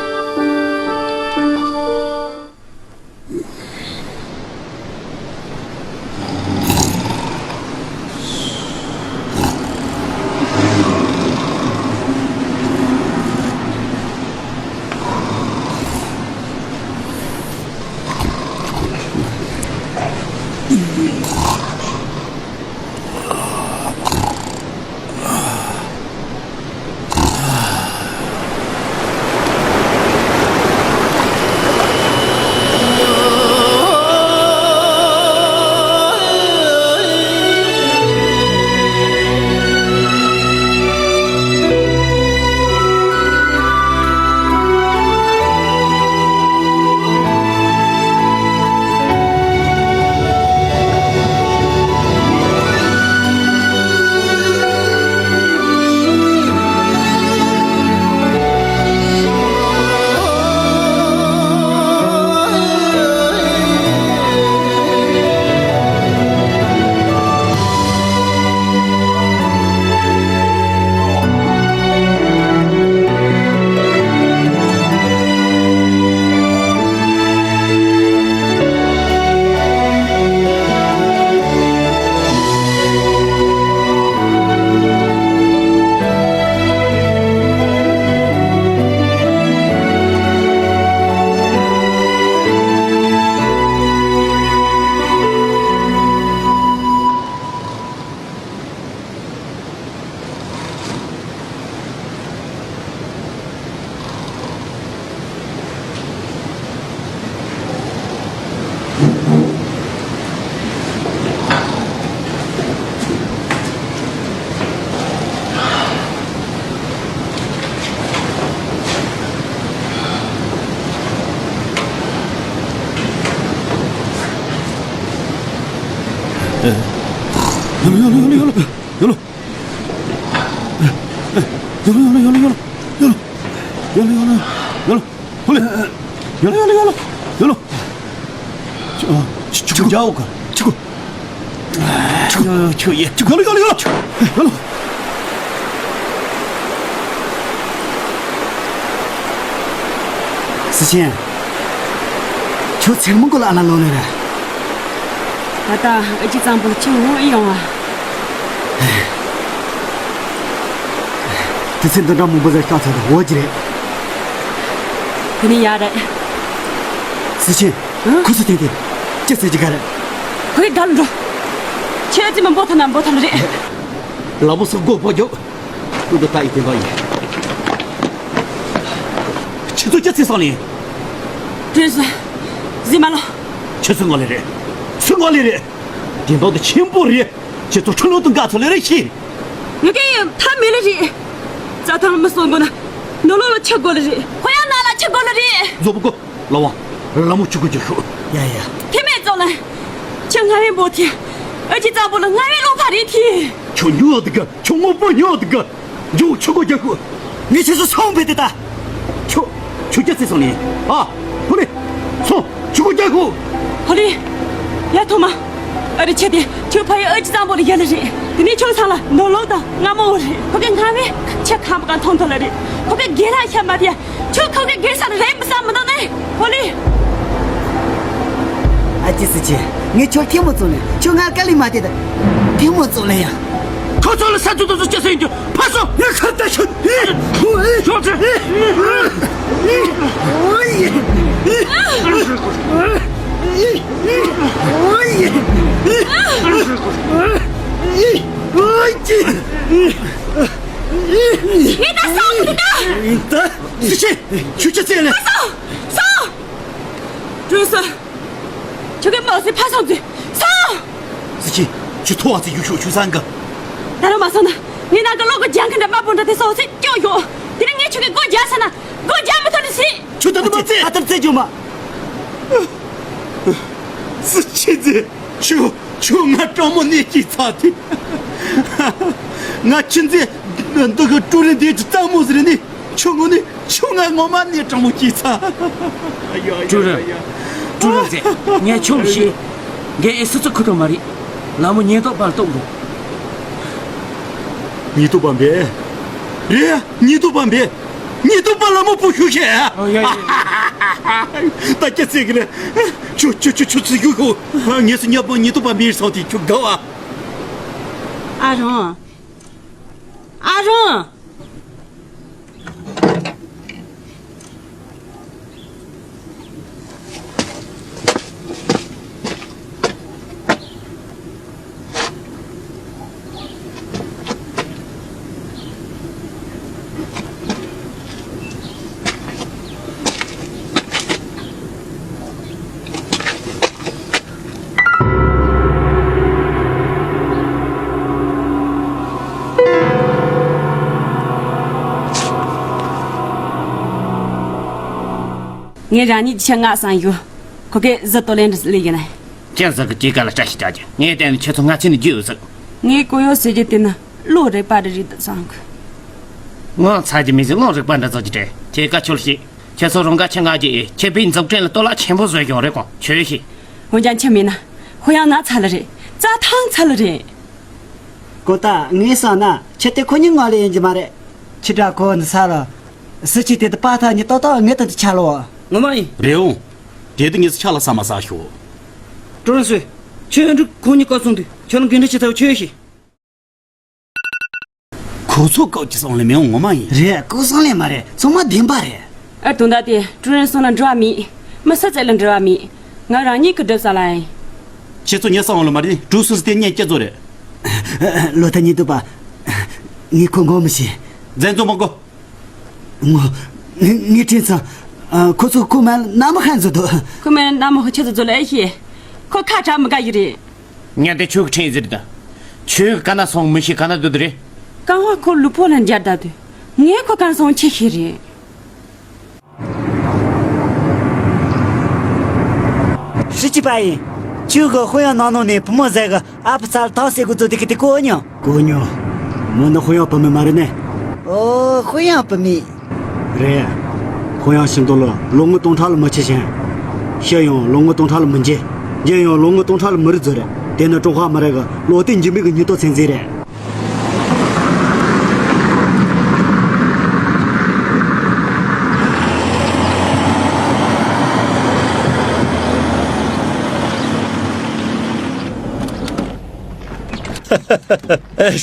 ཡོ་ལོ། ཡོ་ལོ། ཡོ་ལོ། ཡོ་ལོ། ཡོ་ལོ། ཧོ་ལེ། ཡོ་ལོ། ཡོ་ལོ། ཡོ་ལོ། ཡོ་ལོ། ཆུ། ཆུ། ཆུ། ཡོ་ལོ། ཡོ་ལོ། ཡོ་ལོ། ཡོ་ལོ། ཡོ་ལོ། སི་ཆེན། ཁྱོད་ཚེགས་མང་པོ་ལ་ཨ་ལ་ལོ་ནི་རེད། ད་ལྟ་ཨ་ཅེ་གཙང་པོ་ལ་ཁྱེད་འོང་ཨེ་ཡོང་ཨ། དེ་ཚེ་འདི་འདྲ་མང་པོ་ཟེར་ཤག་ཚ་དང་འོ་ཅི་རེད། དེ་ནི་ཡ་རེད། ཙི་ཆེ། ཨ། ཁུ་སུ་ཐེན་ཐེ། ཅི་ཟེར་གྱི་ག་རེད། ཁོས་ག་ལ་འགྲོ། ཁྱེད་ཙི་མ་འབོ་ཐ་ན་འབོ་ཐ་ལ་རེད། ལ་མོ་སོག་སྒོ་ཕོ་རྒྱོབ། ཀུ་འདི་ད་ཡི་དེ་བ་ཡིན། ཁྱེད་ཚོ་ཅི་ཚེ་སང་ལིན། དུས་སུ། ཟི་མ་ལོ། ཁྱེད་ཚོ་ངོ་ལེ་རེད། ཚུ་ངོ་ལེ་རེད། དེ་འདོག་དེ་ཆེན་པོ་རེད། ཁྱེད་ཚོ་ཁྲི་ལོ་དང་འགའ་ཚོ་ལེ་རེད་ཤི། ངས་ཀྱི་ཐ་མེ་ལེ་རེད། རྩྭ་ཐང་མི་སོང་དགོ་ན། ནོ་ལོ་ལ་ཆི་དགོ་ལེ་རེད། ཧོ་ཡང་ན་ལ་ཆི་དགོ་ལེ་རེད། མཛོ་བུ་གོ། ལ་བ། ལ་མོ་ཆུ་གོ་རྒྱག་ཤོག་ཡ་ཡ། དེ་མེད་ཙོ་ལ། ཁྱོད་ང་བའི་འབོ་ཐི། ཨ་ཅི་ཙམ་པོ་ལ་ང་བའི་ལོ་ཕ་རེད་ཐི། ཁྱོད་ཉོ་དི་ག་ཁྱོད་ངོ་པོ་ཉོ་དི་ག་འཇོ་ཆུ་གོ་རྒྱག་ཤོག་ངས་ཁྱེད་ཚོ་སོང་བས་དེ་ད། ཁྱོད། ཁྱོད་སྐྱ་སེ་སོང་ནི། ཨ། ཧོ་ལེ། སོང་། ཆུ་གོ་རྒྱག་ཤོག་ཧོ་ལེ། ཡ་ཐོ་མ། ཨ་རི་ཆེ་དེ་ཁྱོད་ཕ་ཡི་ཨ་ཅི་ཙམ་པོ་ལ་ཡ་ལེ་རེད། དེ་ནས་ཁྱོད་ཚང་ལ་ནོར་ལོག་དང་རྔ་མོ་རེད། ཁོ་གི་ང་བའི་ཁྱེད་ཁམ་གང་མཐོང་ཐོ་ལ་རེད། ཁོ་གི་སྒེར་ར་ཤ་མ་དེ། ཁྱོད་ཁོ་གི་སྒེར་ས་ལ་རེད་མི་བསམ་མི་འདུག་ནས། ཧོ་ལེ། ཨ་ཅི་སི་ཆེ། ངས་ཁྱོད་ཐལ་མོ་བཙུགས་ནས་ཁྱོད་ང་དཀའ་ལས་མ་དེ་ད། ཐལ་མོ་བཙུགས་ལེ་ཡ། ཁོ་ཚོ་ལ་ས་ཚུགས་དུ་སྐྱེ་སེ་ཡིན་རྒྱུ་ཕ་སོ། ངས་ཁ་ལྟ་ཤོད། ཁྱོད་ཚོ། ངས་ད་སོང་། ད། སི་ཆེ། ཁྱོད་ཅི་ཚེ་ལེ། སོང་། སོང་། ཀྲུའུ་སི། ཁྱོད་ཀྱི་མ་སི་ཕ་སོང་ཚེ་སོང་། སི་ཆེ། ཁྱོད་ཐོ་བ་ཚེ་ཡུག་ཤོག་ཆུ་སང་གི་ད་རུང་མ་སོང་ན། ངས་ནང་གི་གློག་གི་ལྗང་ཁུ་འདྲ་དམར་པོ་འདྲ་དེ་སོང་ཚེ་སྐྱོ་ཡོད། དེ་ནས་ངས་ཁྱོད་ཀྱི་སྒོ་རྒྱག་ས་ན་སྒོ་རྒྱག་མི་ཐུབ་ནི་སི། ཁྱོད་ད་ནི་མ་ཚེ། ཨ་ཏར་ཚེ་ཇོ་མ། སི་ཆེ་ཚེ། ཁྱོད། ཁྱོད་ང་སྤྲང་མོ་ནས་སྐྱེས་ཚར་དུས། ང་ཁྱི་མཛེས། འདི་གི་ཀྲུའུ་རེན་འདི་གི་རྩ་མོ་ཟེར་ནི། ཁྱོད་ངོ་ནི་ཁྱོད་ང་ངོ་མ་ནས་སྤྲང་མོ་སྐྱེས་ཚར། ཀྲུའུ་རེན། ཀྲུའུ་རེན་ཟེར། ངས་ཁྱོད་མི་ཤེས། འགན་ཨེ་སི་ཚོ་ཁུ་ཐོག་མ་རེད། ལ་མོ་ཉེན་རྟོག་པར་གཏོང་དགོས། ཉེན་རྟོག་པ་མེད། རེད། ཉེན་རྟོག་པ་མེད། ཉེན་རྟོག་པ་ལ་མོ་པོ་ཤུགས་ཤེས། ཨོ་ཡ་ཡ། ད་སྐྱ་སེ་གི་ལེ། ཆུ་ཆུ་ཆུ་ཆུ་ཚི་གུ་གུ། ངས་སུ་ཉབ་པོ་ཉེན་རྟོག་པ་མེད་སོང་དེ་ཆུ་དགའ་བ། ཨ་རོང་། ཨ་རོང་། ངས་རང་ཉིད་ཀྱི་ཆེད་མངགས་སང་ཡོད། ཁོ་གེ་ཟི་ཏོ་ལེན་ལི་ཡིན་ནས། ཅན་ཟི་གི་སྐྱེས་ཀ་ལ་བཀྲ་ཤིས་བཀྲ་རྒྱུ། ངས་བལྟས་ན་ཁྱེད་ཚོ་སྔ་ཚེ་ནས་རྒྱུས་ཡོད་ཟིག་ངས་གོ་ཡོད་ཟེར་རྒྱུ་དེ་ནི་བློ་རིག་པ་རེ་རེད་བསམ་གི་ངོ་ཚ་རྒྱུ་མི་ཟིག་བློ་རིག་པ་འདྲ་ཚོ་གི་དྲན་ཁྱེད་ཀ་ཆོལ་ཤིག་ཁྱེད་ཚོ་རང་ག་ཆེ་ང་རྒྱུ་ཨེ་ཁྱེད་པའི་འཛུགས་སྐྲུན་ལ་གཏོར་བརླག་ཆེན་པོ་བཟོས་ཡོང་རེད་གོ་ཆོས་ཤིག་འོན་ཀྱང་ཆི་མིན་ན་ཧོ་ཡང་ན་ཚ་ལ་རེད། རྩྭ་ཐང་ཚ་ལ་རེད། ཀོ་ཏ་ངས་བསམ་ན་ཁྱེད་དེ་ཁོ་གཉིས་ངོ་ལེ་ཡིན་གྱི་མ་རེད། ཁྱི་དྲག་ཁོ་འདི་ས་ར། སི་ཆི་དེ་དུ་པ་ཐག་ཉི་ཏོག་ཏོག་ངེད་དུ་དུ་ཆ་ལོ། ངོ་མ་ཡིན། རེད་འོང་། དེ་དུ་ངས་སུ་ཆ་ལ་ས་མ་ས་ཤོག་ཀྲོན་སུ། ཁྱོད་འབྲུག་ཁོ་གཉིས་བཀག་སོང་དུས་ཁྱོད་ལ་འགན་འཁྲི་ཆེ་ཐག་ཆོད་ཤིག་ཁོ་ཚོ་བཀག་ཅི་སོང་ལེ་མི་འོང་ངོ་མ་ཡིན། རེད་བཀག་སོང་ལེ་མ་རེད་ཚང་མ་བདེན་པ་རེད། ཨ་དུང་ད་དེ་ཀྲུའུ་རེན་སོང་ན་འགྲོ་བ་མེད། མི་སུ་བཙལ་ལ་འགྲོ་བ་མེད། ང་རང་ཉིད་ཀྱི་སྒྲུབ་ས་ལ་ཡིན། ཁྱེད་ཚོ་ཉལ་ས་འོང་ལ་མ་རེད་གྲུ་སུ་སི་དེ་ཉལ་སྐྱེ་ཚོ་རེད། ལོ་ཐ་ཉིད་དུ་པ། ངས་ཁོ་ངོ་མི་ཤེས། འཛེམ་ཚོ་མ་གོ་ངོ་། ངས་དྲན་ཚང་། ཁོ་ཚོ་ཁོ་མ་ན་མ་ཁན་བཟོ་དོ། ཁོ་མ་ན་མ་ཁོ་ཆེ་ཚོ་ཚོ་ལ་ཨེ་ཤེས། ཁོ་ཁ་གྲག་མི་དགའ་ཡི་རེད། ཉན་དེ་ཆོས་ཀྱི་ཁྲིམས་ཟེར་ད། ཆོས་ཀྱི་ག་ན་སོང་མི་ཤེས་ག་ན་སྡོད་དེ་རེད། རྐང་བ་ཁོ་ལུས་པོ་ལ་འབྱར་ད་དུས། ངས་ཁོ་ག་ན་སོང་ཆེ་ཤེས་རེད། ཧྲི་ཅི་པ་ཡིན། ཁྱོད་ཀྱི་ཧོ་ཡང་ནང་ནང་ནས་བུ་མོ་ཟེར་གི་ཨ་ཕ་ཚར་ཐང་ཟེར་གི་ཚོ་དེ་གི་དེ་གོ་མྱོང་། གོ་མྱོང་། མོ་ནི་ཧོ་ཡང་བུ་མོ་མ་རེད་ནས། ཨོ་ཧོ་ཡང་བུ་མོ། རེད། ཧོ་ཡང་ཤིང་ཏོག་ལ་ལོ་ངོ་སྟོང་ཕྲག་ལ་མི་ཆེ་ཞིང་། ཤི་ཡང་ལོ་ངོ་སྟོང་ཕྲག་ལ་མི་འཇེ། འཇེ་ཡང་ལོ་ངོ་སྟོང་ཕྲག་ལ་མི་རི་ཛོ་རེད། དེ་ནི་ཀྲུང་ཧྭ་མི་རིགས་ཀྱི་ལོ་ཏིག་འཇིགས་མེད་ཀྱི་སྙིང་སྟོབས་ཚན་རྩལ་རེད།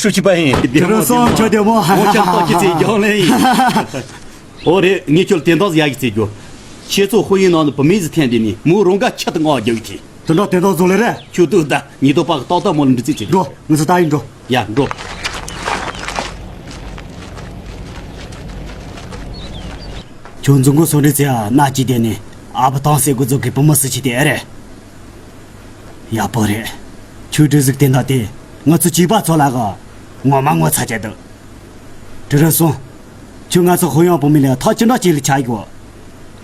ཧྲུའུ་ཅི་པ་ཡིན། དེ་རིང་སོང་ཆོག་བདེ་མོ། འོ་ཅག་ཏོག་ཅི་ཚེ་རྒྱང་ལེན་ཡིན། ཨོ་རེད། ངས་ཁྱོད་དེ་འདང་ཡག་གི་བརྩེ་རྒྱུ། ཁྱེད་ཚོ་ཧོ་ཡིན་ནང་དུ་བུད་མེད་ཟིག་འཐེན་དེ་ནི་མོ་རང་ག་ཁྱི་དང་ང་རྒྱག་གི། དེ་འདྲ་དེ་འདྲ་བཟོ་ལེ་རེད། ཁྱོད་ལྟོས་ད། ཉི་ལྡོག་པ་གི་ཏག་ཏག་མོ་ལ་འདྲི་རྩིས་བྱེད། འགྲོ། ང་ཚོ་ད་ཡིན་འགྲོ། ཡ་འགྲོ། ཁྱོད་འཛུགས་འགོ་སོང་འདྲི་ཚེ་ཨ་ན་ཅི་དེ་ནི་ཨ་བུ་ཏང་སེ་དགོས་ཚོ་གི་བུ་མོ་སུ་ཆི་དེ་ཨེ་རེད། ཡག་པོ་རེད། ཁྱོད་འདྲི་ཟིག་དེ་འདྲ་དེ་ང་ཚོ་བྱིས་པ་ཚོ་ལ་ག་ངོ་མ་ངོ་ཚ་ཆེ་འདུག་དྲི་རན་སོང་། ཁྱོད་ང་ཚོ་ཧོ་ཡང་བུད་མེད་ལ་ཐག་ཅི་འདྲ་ཅིག་ལ་ཆགས་ཡོད།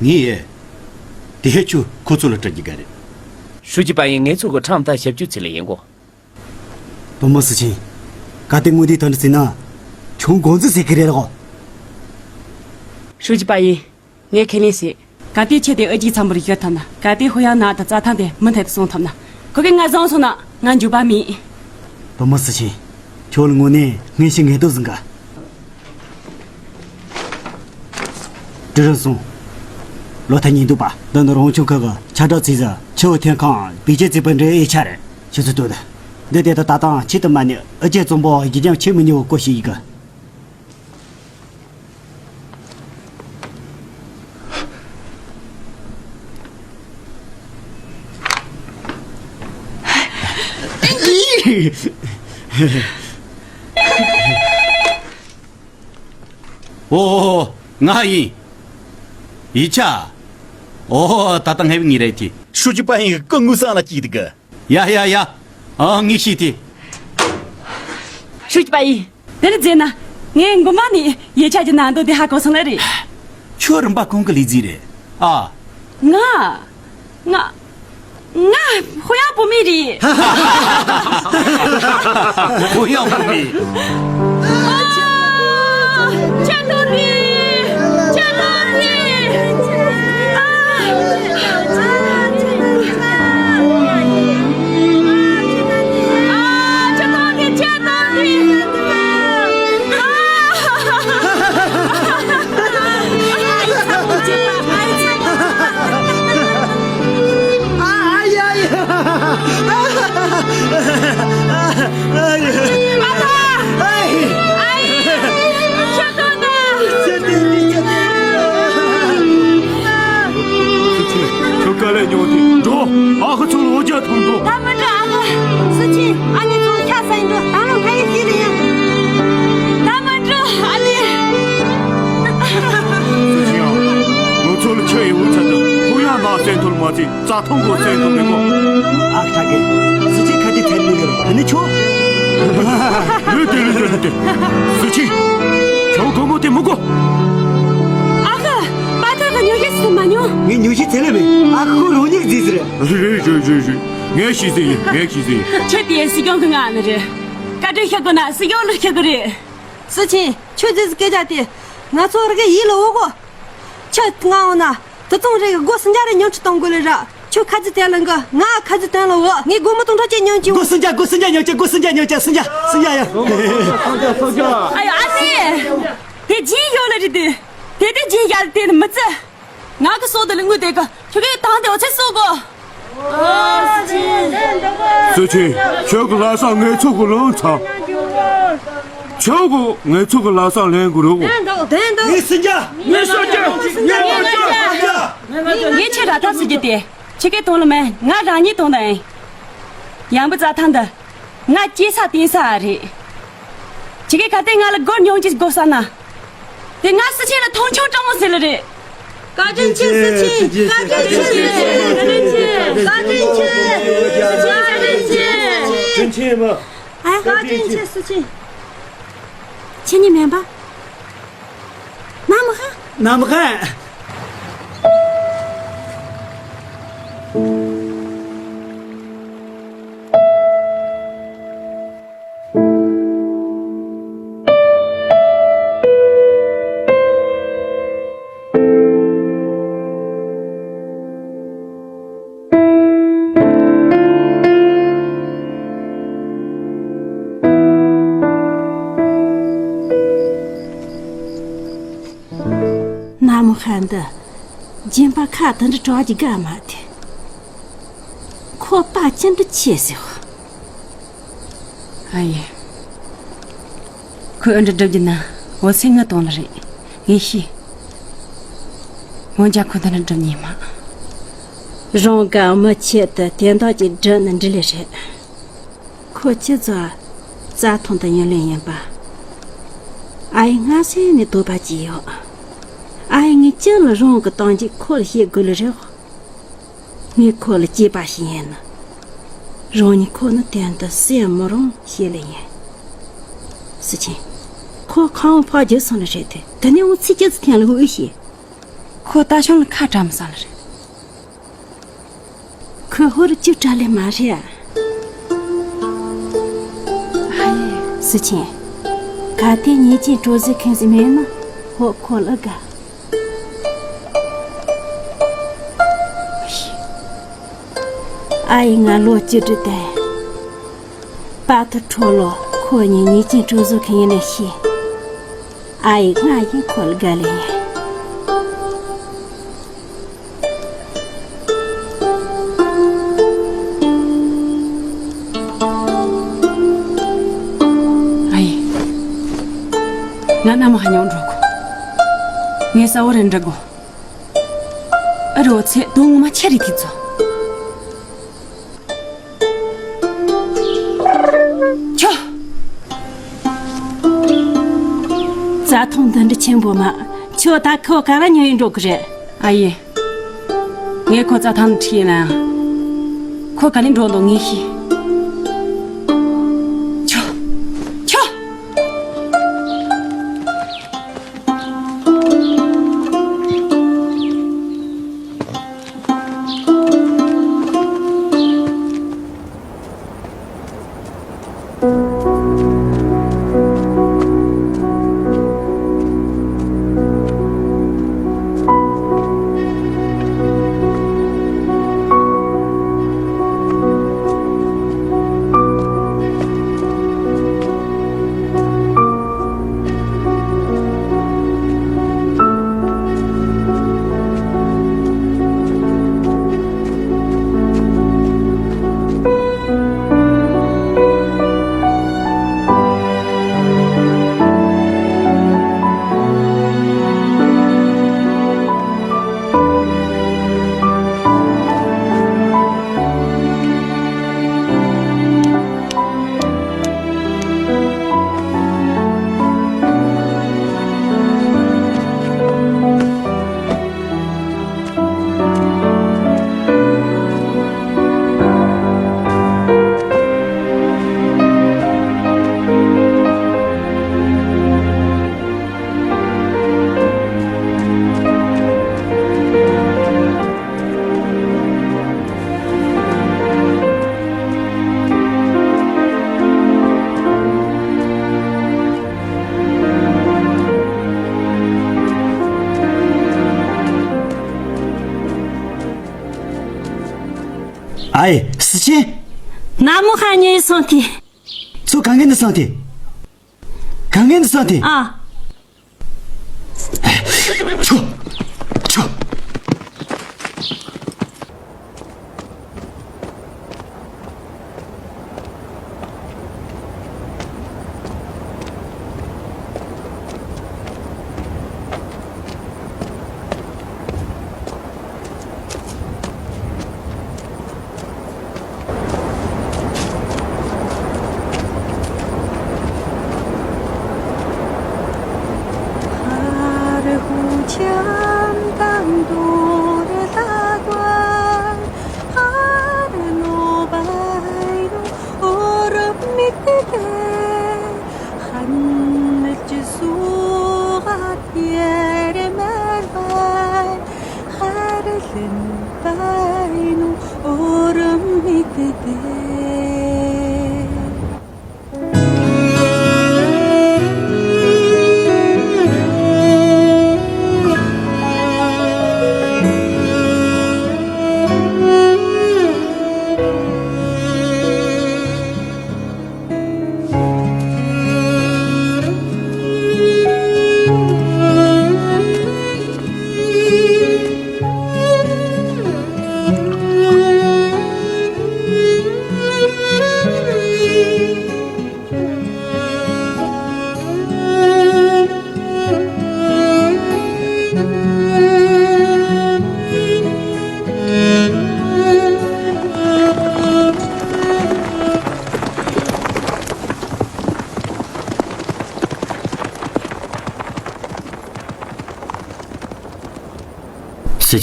ངས་ཡེ། དེ་ཧེ་ཆུ་ཁོ་ཚོ་ལ་སྤྲད་ཀྱི་ག་རེད། ཧྲུའུ་ཅི་པ་ཡིན་ངེད་ཚོ་གི་ཁྲམ་ད་ཞབས་ཀྱུ་ཚེ་ལ་ཡིན་གོ། བུ་མོ་སུ་ཆིན། ག་དེ་དངོས་དེ་དོན་ཟིན་ན། ཁྱོད་འགོ་འཛུགས་ཟེར་གི་རེད་གོ། ཧྲུའུ་ཅི་པ་ཡིན། ངས་ཁས་ལེན་བྱེད། གལ་ཏེ་ཁྱེད་དེ་ཨ་ཅིག་འཚམ་པོར་བཞག་ཐུབ་ན། གལ་ཏེ་ཧུ་ཡང་ན་དང་རྩྭ་ཐང་དེ་མུ་མཐུད་དུ་སྲུང་ཐུབ་ན། ཁོ་གིས་ང་བཟུང་སོང་ན་ང་འཇུག་པ་མེད། བུ་མོ་སུ་ཆེ། ཁྱོད་ལ་དངོས་གནས་ངན་ཞིག་ངན་སྡུག་ཟིན་ག། དྲི་རན་སོང་། ལོ་ཐ་ཉིན་འདུག་པ། འདི་ནི་རོང་ཆུང་ཁུལ་གྱི་ཆར་བབས་ཚེས་ཟ་ཆུ་བོ་ཐོན་ཁང་བེད་སྤྱོད་བྱེད་པར་འདྲེ་ཡི་ཆ་རེད། ཁྱེད་ཚོས་ལྟོས་དང་། འདི་དེ་དང་ད་ཐང་ཆེད་དུ་མ་ནི་ཨ་ཅེ་བཙོང་པོ་ཡི་ཀྱང་ཆེ་མི་ཉུང་བ་སྐོར་ཞིག་ཡིན་གི། ཨོ། ང་ཡིན། ཡིག་ཆ། ཨོ། ད་ལྟ་ངའི་ངེས་རེད་དེ། ཧྲུའུ་ཅི་པ་ཡིན་གི་ངུ་སང་ལ་སྐྱིད་གི། ཡ་ཡ་ཡ། ཨ་ངས་ཤེས་ཏེ། ཧྲུའུ་ཅི་པ་ཡིན། དེ་ནི་ཟེར་ན། ངས་མགོ་མ་ནས་ཡིག་ཆ་གི་ནང་དོན་དེ་ཧ་གོ་སོང་ལེ་རེད། ཁྱོད་རིམ་པ་གང་གི་ལས་རྫིས་རེད། ཨ། ང་། ང་། ང་ཧོ་ཡང་བུད་མེད་རེད། ཧོ་ཡང་བུད་མེད། ཨ། ཆེ་ཏོ་ཏི། ཆེ་ཏོ་ཏི། ཨ། ཨ། ཆེ་ཏོ་ཏི། ཆེ་ཏོ་ཏི། ཨ། ཨ་ཡ་ཡ། ཨ་ཡ། ཨ་ཕ། ཨ་ཡ། ཨ་ཡ། ཁྱོད་ཚོ་ད། ཁྱོད་དཀའ་ལས་མྱོང་དུས་འགྲོ། ཨ་ཁུ་ཚོ་ལ་འོ་ཇ་འཐུང་འགྲོ། ད་མི་འགྲོ་ཨ་ཕ། སུ་ཆེ། ཨ་ནེ་ཚོ་ཆ་ས་ཡིན་འགྲོ། ད་རུང་ཕ་ཡུལ་ཅི་ལ་ཡིན། ད་མི་འགྲོ་ཨ་ནེ། སུ་ཆེ་ཡང་། ང་ཚོ་ལ་ཆུ་ཡི་འུ་ཚ་དང་ཁོ་ཡང་ནག་སེན་ཐོལ་མ་ཚིག་རྩྭ་ཐང་གོ་སེང་དུ་མི་མོ། ཨ་ཁ་གེ། སུ་ཆི་ཁ་དེ་ཐལ་མི་ཡོད་རེད། ཨ་ནི་ཆོ། ལུས་ཏེ་ལུས་ཏེ་ལུས་ཏེ། སུ་ཆི། ཁྱོད་གོ་མོ་དེ་མི་གོ། ཨ་ཁ། པ་ཐག་གི་ཉོ་གི་སུ་མ་ཉོ། ངས་ཉོ་ཤི་ཚེ་ལེ་མེད། ཨ་ཁུ་རོ་ཉིག་ཟིག་ཟེར། རེད་རེད་རེད་རེད། ངས་ཤི་ཟེར་ཡིན། ངས་ཤི་ཟེར་ཡིན། ཁྱོད་དེ་སྲིད་སྐྱོང་གི་ང་ནི་རེད། བཀའ་དྲིན་ཤོར་དགོས་ན་སྲིད་སྐྱོང་ལ་ཤོར་གི་རེད། སུ་ཆེ། ཁྱོད་ཟེར་ཟི་སྐད་ཆ་དེ། ང་ཚོ་རི་གི་ཡིད་ལ་འོ་གོ། ཁྱོད་ང་འོ་ན། དུ་ཙོང་རེ་གི་སྒོ་སུ་འཇའ་རེ་ཉམས་ཆུ་གཏོང་དགོས་ལེ་ར། ཁྱོད་ཁ་ཚི་དེ་ལ་འགི། ང་ཁ་ཚི་དོན་ལ་འོ། ངས་སྒོ་མོ་དང་ཁྲ་ཅན་ཉམས་ཆུ། སྒོ་སུ་འཇའ་སྒོ་སུ་འཇའ་ཉམས་ཆུ། སྒོ་སུ་འཇའ་ཉམས་ཆུ། སུ་འཇའ་སུ་འཇའ་ཡ། ཨ་ཡ་ཨ་ནེ། དེ་ཇི་ཡོད་ལ་རི་དུ། དེ་དེ་ཇི་ཡ་དེ་ནི་མི་ཚི། ང་གི་སོ་དེ་ལ་དངུལ་དེ་གི། ཁྱོད་གི་དང་དེ་འོ་ཚེ་སོ་གོ། སུ་ཆེ། ཁྱོད་ཀྱི་ལྷ་ས་ངེད་ཚོ་གི་ལོན་ཚ། ཁྱོད་ཀྱི་ངེད་ཚོ་གི་ལྷ་ས་ལེན་དགོས་རེད་གོ། ངས་སུ་འཇའ། ངས་སུ་འཇའ། ངས་སུ་འཇའ། ངས་ཁྱེད་ར་ཐབས་སུ་རྒྱུ་དེ། ཁྱེད་ཀྱི་དོན་ལ་མེད། ང་རང་ཉིད་དོན་དང་ཡིན། ཡང་བུ་རྩྭ་ཐང་འདི། ང་སྐྱེས་ས་བསྟན་ས་རེད། ཁྱེད་ཀྱི་ག་དེ་ང་ལ་སྒོར་ཉུང་ཅིག་དགོས་ས་ན། དེ་ང་སུ་ཆེ་ལ་མཐོང་ཆུང་སྤྲང་མོ་ཟེར་ལ་རེད། བཀའ་དྲིན་ཆེ། སུ་ཆེ། བཀའ་དྲིན་ཆེ། བཀའ་དྲིན་ཆེ། བཀའ་དྲིན་ཆེ། བཀའ་དྲིན་ཆེ། སུ་ཆེ། ཨ། བཀའ་དྲིན་ཆེ། སུ་ཆེ། ཁྱེད་གཉིས་མིན་པ། ནམ་ཧ། ནམ་ཧ། ནམ་ཧ་འདི་སྦྱིན་པ་ཁ་དེ་འདྲ་གྲགས་ཀྱི་དགའ་མ་དེ། ཁོ་པ་ཅི་འདྲ་ཆེ་ཟེར་བ། ཨ་ཡེ། ཁོས་ཨ་འདྲ་སྒྲུབ་རྒྱུ་ན་འོ་སེང་ང་གཏོང་ལ་རེད། ངས་ཤེས། འོན་ཀྱང་ཁོ་འདི་ནས་འགྲུབ་ཉན་མ། རང་ག་མི་ཆེད་དུ་དེ་འདྲ་ཅིག་བསྒྲུབས་ནི་འགྲིག་ལེ་རེད། ཁོ་ཁྱེད་ཚོ་རྩྭ་ཐང་དུ་ཡོང་ལེ་ཡིན་པ། ཨ་ཡེ་སྔ་ས་ནས་དོགས་པ་ཅིག་ཡོད། ཨ་ཡེ་ངས་ཅི་ལ་རང་གི་སྟངས་ཀྱིས་ཁོ་ལ་བཤད་དགོས་ལེ་རེད། ངས་ཁོ་ལ་གཅེས་པ་ཞིག་ཡིན་ན། རང་ཉིད་ཁོ་ནི་དོན་དུ་སེམས་མི་རུང་བཤད་ལེ་ཡིན། སི་ཆེན། ཁོ་ཁང་བ་ཕར་བརྒྱུད་སོང་ལེ་རེད་དེ། དེ་ནས་འོང་ཚིག་ཅི་ཙི་ཐེངས་ལ་འུ་ཤེས། ཁོ་ད་ཤང་ལ་ཁ་བྲལ་མི་ས་ལེ་རེད། ཁོ་ཧོར་ཅི་བྲལ་ལེ་མ་རེད། ཨ་ཡེ། སི་ཆེན། གལ་ཏེ་ཉེས་ཅན་སྤྲོད་གཟོ་མཁན་ཟིག་མེད་ན་ཧོ་ཁོ་ལ་དགའ། ཨ་ཡེ་ང་ལོ་བཅུ་དྲུག་དེ། པ་ཏི་ཁྲོ་ལོ་ཁོ་གཉིས་ཉེས་ཅན་སྤྲོད་གཟོ་མཁན་ཡིན་ནི་ཤེས། ཨ་ཡེ་ང་ཡིན་ཁོ་ལ་དགའ་ལེ་ཡིན། ཨ་ཡེ། ང་ན་མ་ཧ་ཉོ་འགྲོ་གོ། ངས་ས་བོ་རེ་འདྲི་གོ། ཨ་རོ་ཚེ་དོན་ངོ་མ་ཆེ་རེ་ཐིག་ཚོ། ཁྱོ། རྩྭ་ཐང་འདི་འདྲ་ཆེན་པོ་མ། ཁྱོ་ད་ཁོ་ག་ར་ཉོ་ཡི་འགྲོ་གི་རེད། ཨ་ཡེ། ངས་ཁོ་རྩྭ་ཐང་ཁྲིད་ཡིན་ན། ཁོ་ག་ནས་འགྲོ་འདུག་ངས་ཤེས། ཁྱོ། ཁྱོ། ཨའི། སི་ཆེན། ན་མོ་ཧ་ཉེ་སོང་ཐི། ཚོ་གང་གི་འདི་སོང་ཐི། གང་གི་འདི་སོང་ཐི། ཨ། ཆོ། ཆོ།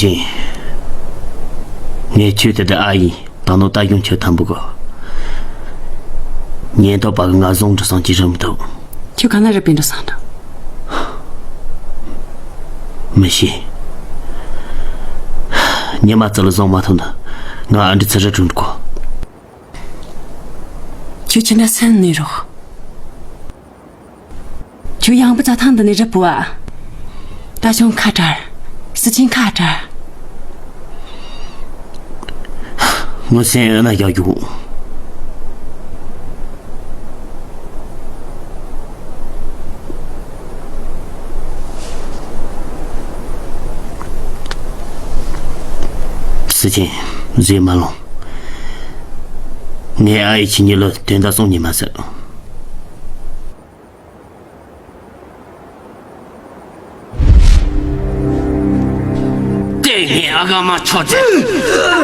ཅིང་། ངས་ཁྱོད་དེ་འདྲ་ཨ་ཡིན་ད་ནོ་ལྟ་སྐྱོང་ཁྱོད་ཐམ་པོ་གོ། ཉེན་རྟོག་པ་གི་ང་བཟུང་འགྲོ་སོང་ཅི་རུ་མི་འདུག་ཁྱོད་ག་ན་རེ་པིན་འགྲོ་སོང་འདྲ། མི་ཤེས། ཉི་མ་ཙི་ལ་བཟུང་མ་ཐུབ་ན་ང་ཨ་འདྲི་ཚི་རི་གྲོན་གོ། ཁྱོད་ཅི་འདྲ་སེམས་ནུས་རོགས། ཁྱོད་ཡང་པོ་རྩྭ་ཐང་འདི་ནས་རི་བོ་བ། ད་ཆུང་ཁ་བྲལ། སི་ཆིན་ཁ་བྲལ། ངོ་སེམས་ཨ་ན་རྒྱག་རྒྱུ། སི་ཆིན་བཟོས་མ་ལོང་། ངས་ཨ་ཡི་ཁྱེད་གཉིས་ལ་དོན་དག་གསུང་ཉན་མ་ཟེར། དེ་ངའི་ཨ་ག་མ་ཆོག་ཅེ།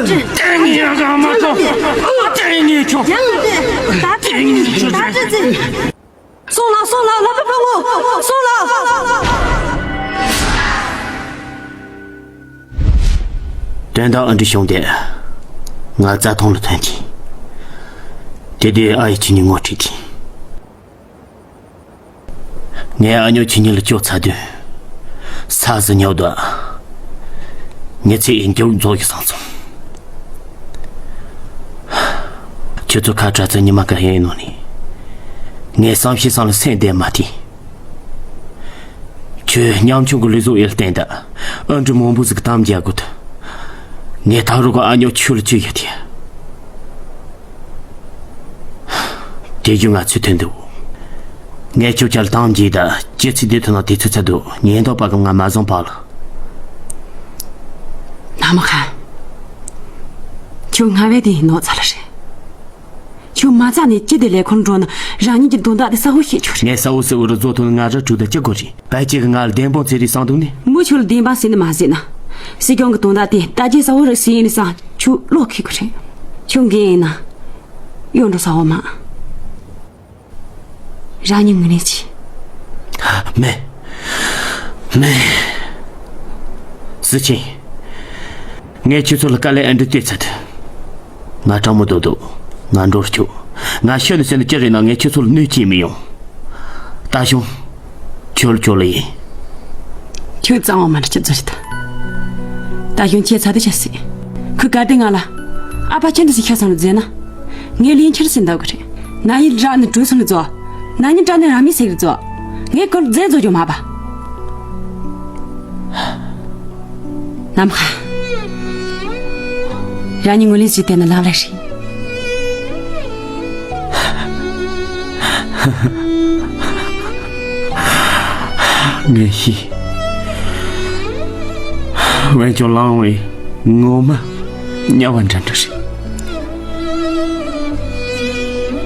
དེ་ངའི་ཨ་ག་མ་ཆོག་དེ་ངའི་ཆོག་དེ་ངའི་ཆོག་སོང་ལ་སོང་ལ་ལ་པ་པ་ངོ་སོང་ལ། དོན་དག་ཨ་འདྲི་བྱུང་སྟེ། ང་རྩྭ་ཐང་ལ་ཐོན་གྱིས། དེ་དུས་ཨ་ཡི་ཁྱེད་གཉིས་ངོ་ཁྲིད་དེ། ངས་ཨ་ཉོ་ཁྱེད་གཉིས་ལ་སྐྱོ་ཚ་དུས། ས་ཟི་ཉོ་དོ། ཉི་ཚེ་ཡི་མཇུག་རྫོགས་ཀྱི་སང་སོང་། ཁྱོད་ཚོ་ཁ་བྲལ་ཚེ་ཉི་མ་ག་ཡིན་ནོ་ནི། ངས་བསམ་ཤེས་སང་ལ་སེམས་བདེ་མ་དེ། ཁྱོད་ཉམ་ཆུང་གི་ལུས་ཟོག་ཡིད་བརྟན་ད། ཨ་འདྲི་མང་པོ་ཟིག་གཏམ་རྒྱག་དགོས་ད། ངས་ད་རུང་གི་ཨ་ཉོ་ཁྱོད་ལ་ཅི་ཡོད་དེ། དེ་རྒྱུ་ང་ཚོའི་དོན་དུ། ངས་ཁྱོད་ཅག་ལ་དང་རྒྱས་དང་སྐྱེ་ཚིག་དེ་ཐོན་ན་དེ་ཚོ་ཚད་དུ་ཉེན་རྟོག་པ་གི་ང་མ་བཟང་པ་ལ། ན་མ་ཁ། ཁྱོད་སྔ་བས་དེ་ནོར་ཚ་ལ་རེད། ཁྱོད་མ་རྩ་ནས་ཅི་དེ་ལས་ཁོར་འགྲོ་ན་རང་ཉིད་ཀྱི་དོན་དག་དེ་གསལ་བོ་ཤེས་ཆོག་རེད། ངས་གསལ་བོ་གསལ་བོ་རུ་བཟོ་ཐུབ་ན་ང་ར་གྲུ་དང་ཅི་དགོས་རེད། བལ་སྐྱེས་གི་ང་ལ་བདེན་དཔང་ཚེ་རིང་སང་འདུག་ནི། མོ་ཁྱོད་ལ་བདེན་དཔང་ཟེར་ནི་མ་ཟེར་ན། སྲིད་སྐྱོང་གི་དོན་དག་དེ་ལྟ་རྒྱས་གསལ་བོ་རུ་ཟིན་ཡིན་ནི་སང་ཁྱོད་བློ་ཁེལ་གི་རེད། ཁྱོད་འགན་ཡིན་ན། ཡོང་འགྲོ་ས་འོ་མ། རང་ཉིད་ངོས་ལེན་གྱིས། མེད། མེད། སི་ཆིན། ངས་ཁྱོད་ཚོ་ལ་དཀའ་ལས་ཨེ་འདྲ་སྟེར་ཚར། ང་དྲང་མོ་སྡོད་དོ། ང་འགྲོ་རྒྱུ། ང་ཤི་ནས་ཟེར་ན་ཅི་རེད་ན་ངས་ཁྱོད་ཚོ་ལ་གནོད་སྐྱེལ་མི་ཡོང་། ད་ཞུང་། ཁྱོད་ཁྱོད་ལ་ཡིན། ཁྱོད་གཙང་བ་མ་འདྲ་ཅི་ཙི་རེད། ད་ཞུང་ཁྱེད་ཚ་དེ་ཆ་སྲིད། ཁུ་ག་དེ་ང་ལ། ཨ་ཕ་ཁྱེད་འདི་ཞིག་ཤ་ཚང་ལ་མཛད་ན། ངས་ལིན་ཁྱེར་ཟིན་འདུག་གི་རེད། ན་ཡིན་ར་ནི་གྲོས་སོང་ལ་རྫོགས། ན་ཡིན་དྲ་ནི་ར་མི་སེ་གི་རྫོགས། ངས་ཁོར་རྫས་རྫོགས་རྒྱུ་མ་པ། ནམ་ཧ། རང་ཉིད་ངོས་ལེན་ཞིག་བསྟན་ན་ལམ་རེ་ཧྲིག་ངས་ཤེས། འོན་ཀྱང་ལངས་བའི་ངོ་མ་དམྱལ་བ་འདྲ་འདྲ་རེད།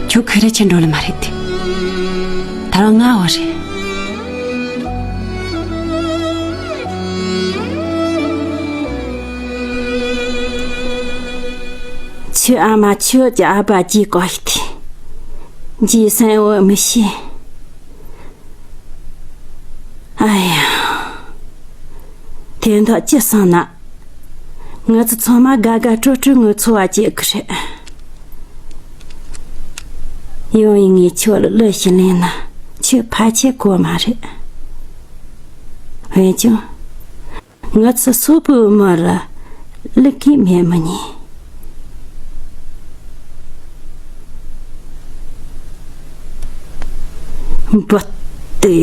ཁྱོད་ཁ་རེ་ཆེ་འགྲོ་ལེ་མ་རེད་དེ། ད་རང་ང་བ་རེད། ཁྱོད་ཨ་མ་ཁྱོད་ཀྱི་ཨ་ཕ་གྱིས་བཀག་ཤི་ཐེ། ཇི་སན་འོ་མི་ཤེས། ཨ་ཡ། དེ་འདྲ་ཅི་སང་ན། ང་ཚོ་ཚང་མ་དགའ་དགའ་སྤྲོ་སྤྲོ་ངུ་འཚོ་བ་སྐྱེལ་གི་རེད། ཡང་ཡིན་ངས་ཁྱོད་ལ་གླུ་ཞིག་ལེན་ན་ཁྱོད་ཕལ་ཆེར་གོ་མ་རེད། འོན་ཀྱང་། ང་ཚོ་སོག་པོའི་མི་ལ་གླུ་གི་མེད་མི་ཉན། བུ་དེ་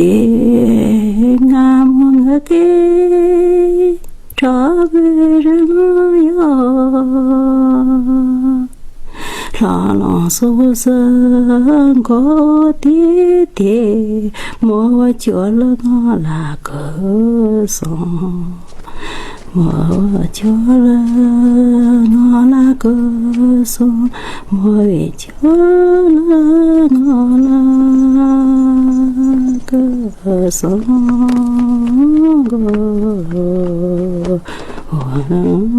ང་མོ་ང་གི་གྲོགས་པོའི་རང་ཡོད། ལྷ་ལང་སོ་སོ་མགོ་དེ་དེ་མོ་བ་ཅོ་ལ་ང་ལ་གོ་སོང་། མོ་བ་ཅོ་ལ་ང་ལ་གོ་སོང་། མོ་བ་ཅོ་ལ་ང་ལ་གོ་སོང་། གོ་སོང་།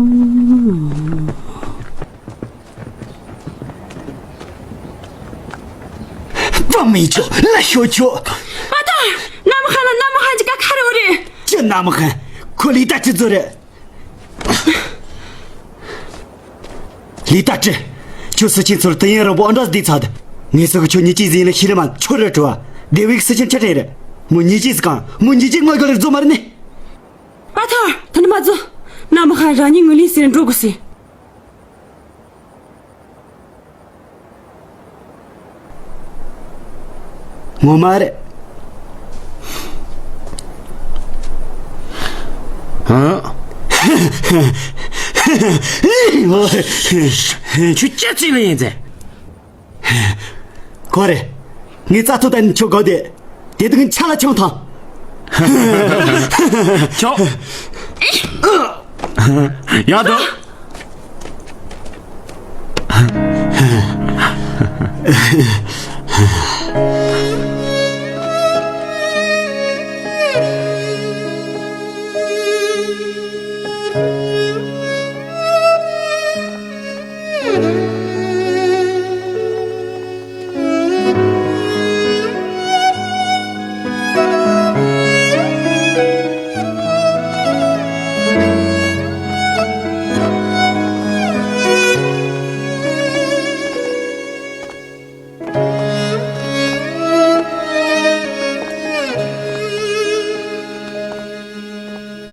པ་མི་ཆོག་ལ་ཤོ་ཆོག་པ་དང་། ནམ་ཧ་ལ་ནམ་ཧ་ཅི་ཀ་ཁ་རེ་འོ་རེད། ཅི་ནམ་ཧ། ཁོ་ལི་ད་ཅི་ཚོ་རེད། ལི་ཏ་ཀྲི། ཁྱོད་སུ་ཆེན་ཚོར་དུ་ཡིན་རང་པོ་ཨ་འདྲ་བསྡད་ཚར་དུ། ངས་སུ་གི་ཁྱོད་ཉི་ཅི་ཟིན་ལ་ཤི་རི་མ་ཁྱོད་ར་བྲོ་བ། དེ་བིག་སུ་ཆེན་ཆ་ཁྲེ་རེད། མོ་ཉི་ཅི་ཟི་གང་མོ་ཉི་ཅི་ངོ་ག་ལེར་རྫོ་མ་རེད་ནི། ཨ་ཐར་ད་ནི་མ་རྫོ། ན་མ་ཧ་ར་ཉི་ངུ་ལི་སེ་འགྲོ་དགོས་སི། ངོ་མ་རེད། ཨ། ཁྱོད་ཅི་ཅི་ལ་ཡིན་ཟེར། ཁོ་རེད། ངས་རྩ་ཐོ་དན་ཁྱོད་གོ་དེ། དེ་དུས་ཆ་ལ་ཆང་ཐང་། ཁྱོད། ཡག་འདུག